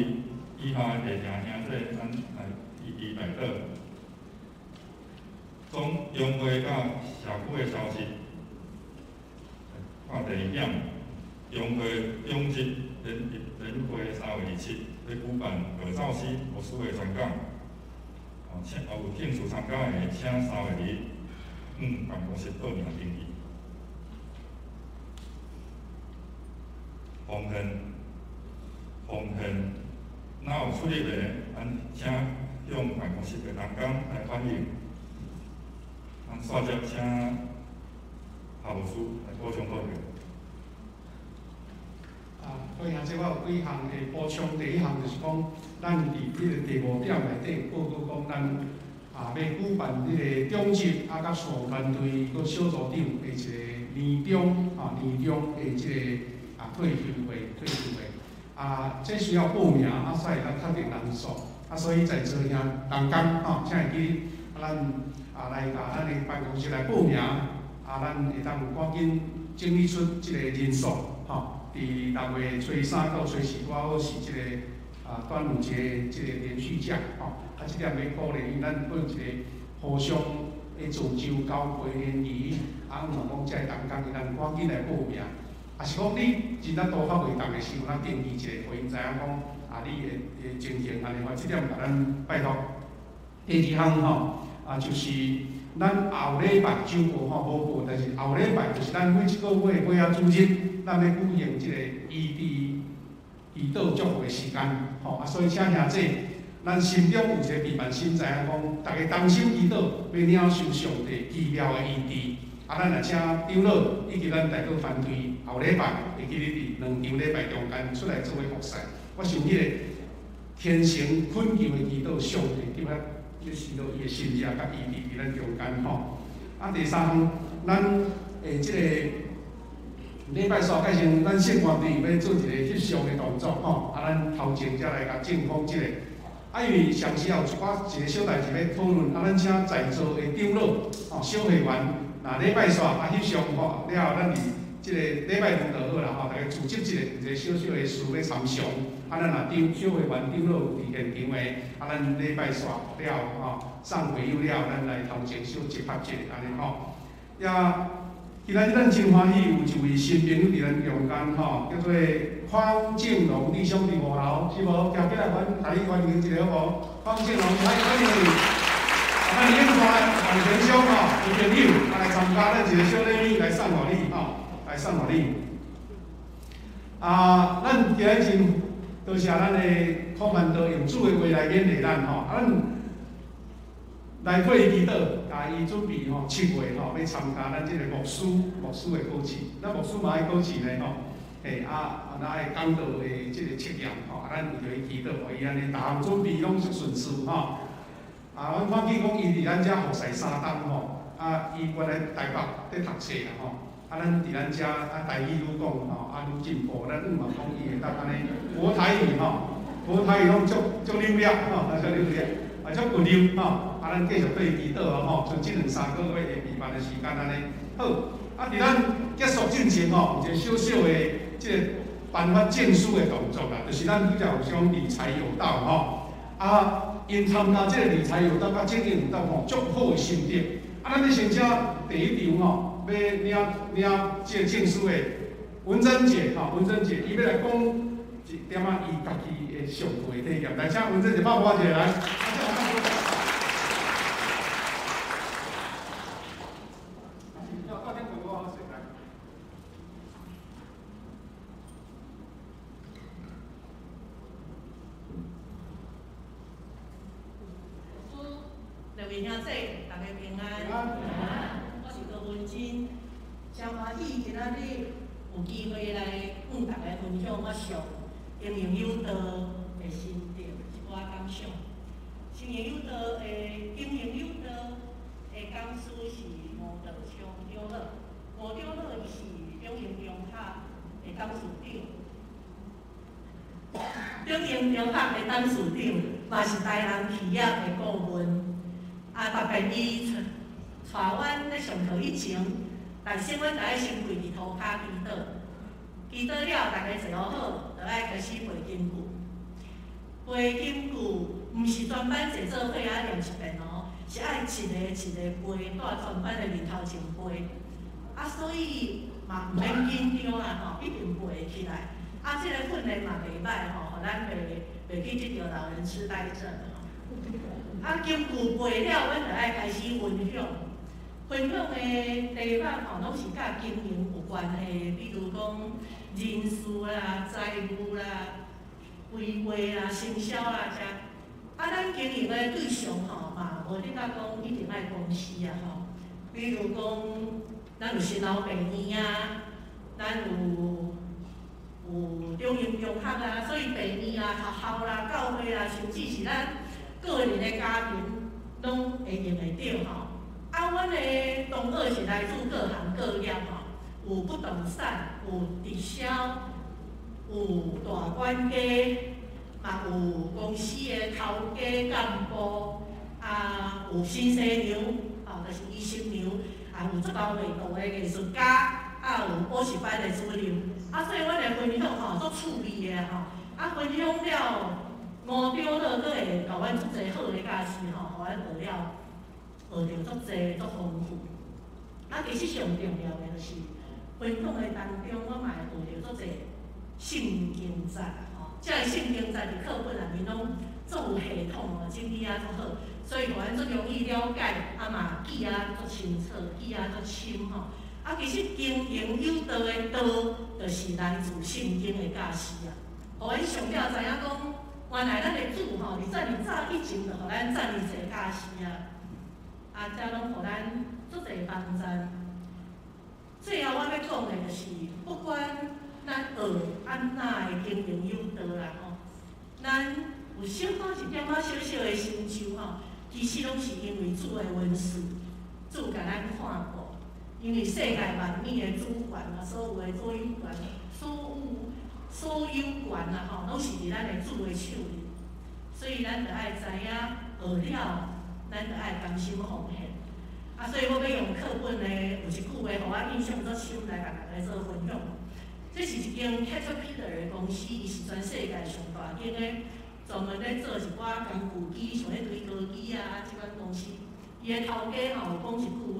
以下的地听兄弟，咱来一起代祷。总中会佮社区的消息，看第二点，中会中职联会3月27欲举办何兆熙牧师的宣讲，哦，请有兴趣参加的，请3月25办公室报名登记。奉献，奉献，若有出入的，咱请向办公室的同工来反映。咱煞接请校牧师来补充报告。這我有幾項的補充。第一項就是講，咱佇這个第五點內底報告講，咱啊欲舉辦這个長執啊，佮事務團隊佮小組長的一個年終啊，年終的這个啊退休會，退休會啊，這需要報名啊，才會當確定人數啊，所以在座兄同工吼，請會記啊，咱啊來共咱的辦公室來報名啊，咱會當趕緊整理出這個人數吼。佇6月初三到初四，拄好是這個啊端午節這個連續假吼，啊，這點欲鼓勵，因為咱做一個互相的造就交陪聯誼，啊，嘛講這个同工，咱趕緊來報名。啊，是講你真正拄較袂動的時陣，咱登記一下，予𪜶知影講啊，你的情形按呢，這點共咱拜託。第二項吼，啊，就是咱後禮拜周報吼無報，但是後禮拜就是咱每一個月尾仔主日，咱欲舉行這個醫治祈禱祝福的時間，吼啊，所以請兄弟，咱心中有一個備辦心，知影講，逐家同心祈禱，欲領受上帝奇妙的醫治。啊，咱也請長老以及咱代禱團隊後禮拜會記得佇兩場禮拜中間出來做伙服侍。我想彼個虔誠懇求的祈禱，上帝伫遐咧施落伊的神蹟佮醫治佇咱中間吼。啊，第三項，咱的這個禮拜三開始，咱聖歌隊欲做一個翕相的動作吼。啊，咱頭前才來共正風這個。啊，因為上次也有一寡一個小代誌欲討論，啊，咱請在座的長老吼、小會員，若禮拜三啊翕相吼了後，咱佇這個禮拜五就好啦吼，逐家組織一下，有一個小小的事欲參詳。啊，咱若長小會員長老有佇現場的，啊，咱禮拜三了後吼，送會友了後，咱來頭前小集合一下按呢吼。也今仔日咱真歡喜，有一位新朋友佇咱中間吼，叫做匡正龍弟兄佇五樓，是無？徛起來，阮共你歡迎一下好無？匡正龍，歡迎你。啊，咱永川王賢兄吼，伊朋友啊來參加咱一個小禮物來送予你吼，來送予你。啊，咱今仔日多謝咱的孔曼道用主的話來勉勵咱吼，啊，咱來替伊祈禱，共伊準備吼7月吼欲參加咱這個牧師牧師的考試，咱牧師嘛愛考試呢吼，嘿啊，啊愛講道的這個測驗吼，啊，咱為著伊祈禱，予伊按呢逐項準備攏順遂吼。啊，阮看見講伊佇咱遮服侍三冬吼，啊，伊原來台北佇讀冊啦吼，啊，咱佇咱遮啊台語愈講吼，啊愈進步，咱向望講伊會當按呢國台語吼，國台語攏足足溜了吼，足溜了，啊足骨溜吼，啊咱繼續對伊祈禱哦吼，像這兩三個月的備辦的時間按呢。好，啊佇咱結束進前吼，有一個小小的這個頒發證書的動作啦，就是咱拄才有講理財有道吼，啊。𪜶參加這個理財有道佮經營有道吼，足好的心得。啊，咱欲先請第一場吼，欲領領這個證書的文珍姐吼，文珍姐，伊欲來講一點仔伊家己的上課的體驗。來，請文珍姐拍鼓一下來。兄弟，大家平安。我是高文珍，真歡喜今仔日有機會來向大家分享我上經營有道的心得，一寡感想。經營有道的經營有道的講師是吳道昌長老，吳長老伊是中興中學的董事長，中興中學的董事長，嘛是台南企業的顧問。啊，特別伊帶阮咧上課以前，但先阮就愛先跪佇塗跤祈禱，祈禱了，逐家坐好，就愛開始背經句。背經句毋是全班坐做伙仔念一遍哦，是愛一个一个背，蹛全班的面頭前背。啊，所以嘛毋免緊張啦吼，一定背會起來。啊，這個訓練嘛袂䆀吼，予咱袂去得著老人痴呆症吼。啊，經句背了，阮就愛開始分享。分享的題目吼，攏是佮經營有關係，比如講人事啦、財務啦、規劃啦、行銷啦遮。啊，咱經營的對象吼嘛，無得甲講一定愛公司啊吼。比如講，咱有新老病院啊，咱有中興中學學啊，所以病院啊、學校啦、教會啦，甚至是咱個人的家庭，攏會用會著吼。啊，阮的同學是來自各行各業吼，有不動產，有直銷，有大管家，嘛有公司的頭家幹部，啊，有新生娘，吼，就是醫生娘，啊，有足夠味道的藝術家，啊，有補習班的主任，啊，所以阮的分享吼足趣味的吼，啊，分享了吳長老閣會共阮足濟好的教示吼，予阮學了，學著足濟足豐富。啊，其實上重要的就是分享的當中，我嘛會學著足濟聖經節吼，這个聖經節佇課本內面攏足有系統哦，整理啊足好，所以予阮足容易了解，啊嘛記啊足清楚，記啊足深吼。啊，其實經營有道的道，就是來自聖經的教示啊。予阮上了知影講，原來咱的主吼，佇遮爾早以前就予咱遮爾濟教示啊，啊，這攏予咱足濟幫助。最後我欲講的就是，不管咱學按怎的經營有道啦吼，咱有小可一點仔小小的成就吼，其實攏是因為主的恩賜，主共咱看顧。因為世界萬物的主權啊，所有的所有權、所有權啊吼，攏是佇咱的主的手裡，所以咱著愛知影學了，咱著愛甘心奉獻。啊，所以我欲用課本的有一句話，予我印象足深來共大家做分享。這是一間 Caterpillar 的公司，伊是全世界上大間的，專門咧做一寡工具機，像彼堆高機啊，這款公司。伊的頭家吼有講一句話，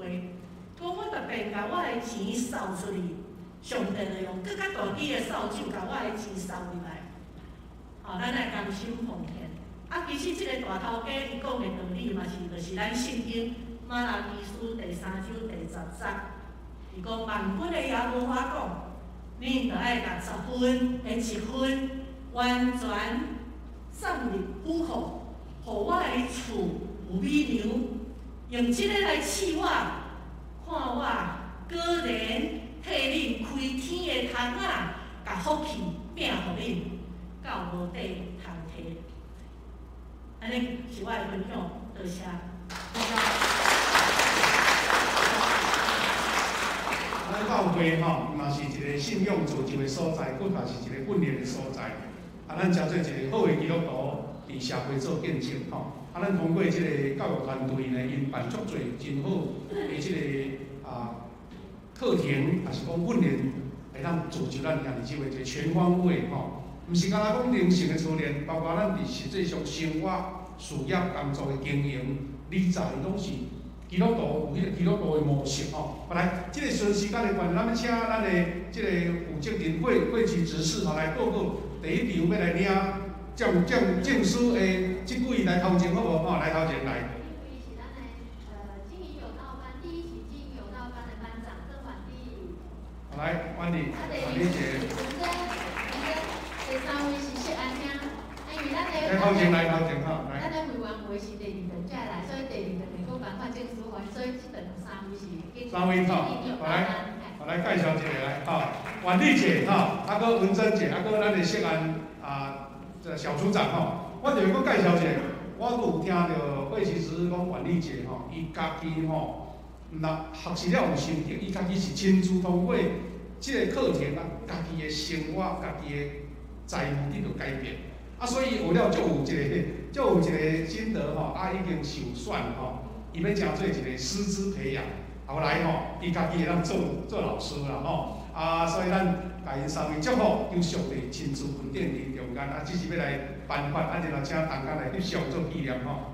講我特別共我的錢掃出去，上帝就用閣較大支的掃帚共我的錢掃入來。吼，咱愛甘心奉獻。啊，其實這个大頭家伊講的道理嘛是，就是咱聖經瑪拉基書第三章第十節，伊講萬軍的耶和華講，恁著愛共十分的一分完全送入府庫，予我的厝有米糧，用這个來試我，看我果然替恁開天的窗仔，共福氣餅予恁，到無地通提。按呢是我的分享，多謝。咱教會吼，嘛是一個信仰造就的所在，閣嘛是一個訓練的所在。啊，咱成做一個好的基督徒，佇社會做見證吼。啊，咱通過這個教育團隊呢，𪜶辦足濟真好的這个課程，抑是講訓練，會當造就咱兄弟姊妹一個全方位吼。毋是干焦講靈性的操練，包括咱佇實際上生活、事業、工作的經營、理財，攏是基督徒有彼个基督徒的模式吼。來，這个時間的關係，咱欲請咱的這个負責人會會執事吼來報告。第一場欲來領證書的這幾位來頭前好無？吼，來頭前來。第一位是咱的經營有道班第一期經營有道班的班長鄭婉麗。來，婉麗，婉麗姐。第三位是謝安兄，因為咱的來頭前來頭前吼，來。咱的會員有的是第二輪才來，所以第二輪會閣頒發證書，所以這頓三位是經三位吼，來，來介紹一下來吼，婉麗姐吼，啊閣文珍姐，啊閣咱的謝安啊，這小組長吼，我就閣介紹一下，我閣有聽著會其實講婉麗姐吼，伊家己吼，若學習了有心得，伊家己是親自通過這个課程啊，家己的生活，家己的財務得著改變，啊，所以學了足有一个，足有一个心得吼，啊，已經受選吼，伊欲成做一个師資培養，後來吼，伊家己會當做做老師啦吼，啊，所以咱共𪜶三位祝福，求上帝親自恩典佇中間，啊，這是欲來頒發，啊，然後請同工來翕相做紀念吼。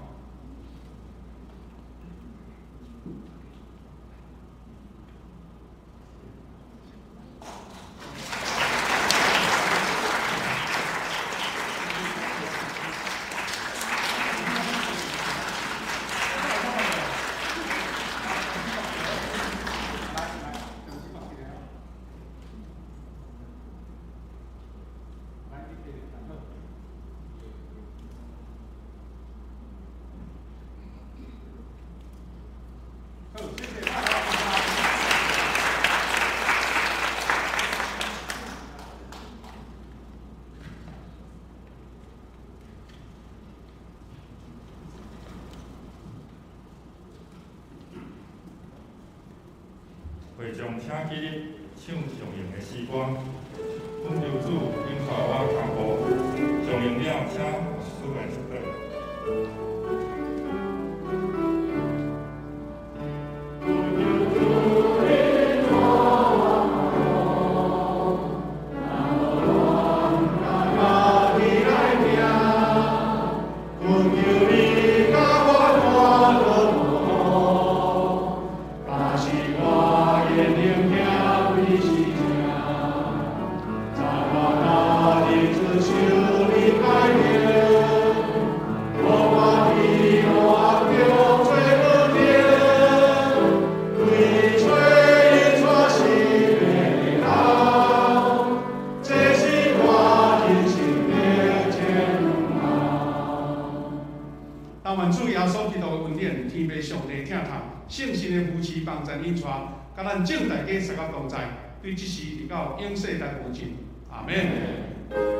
会众，请起立唱上荣的诗歌。恳求主引带我脚步，上荣了，请牧师来祝祷。佮咱眾大家相佮同在，對這時直到永世代無盡。阿們。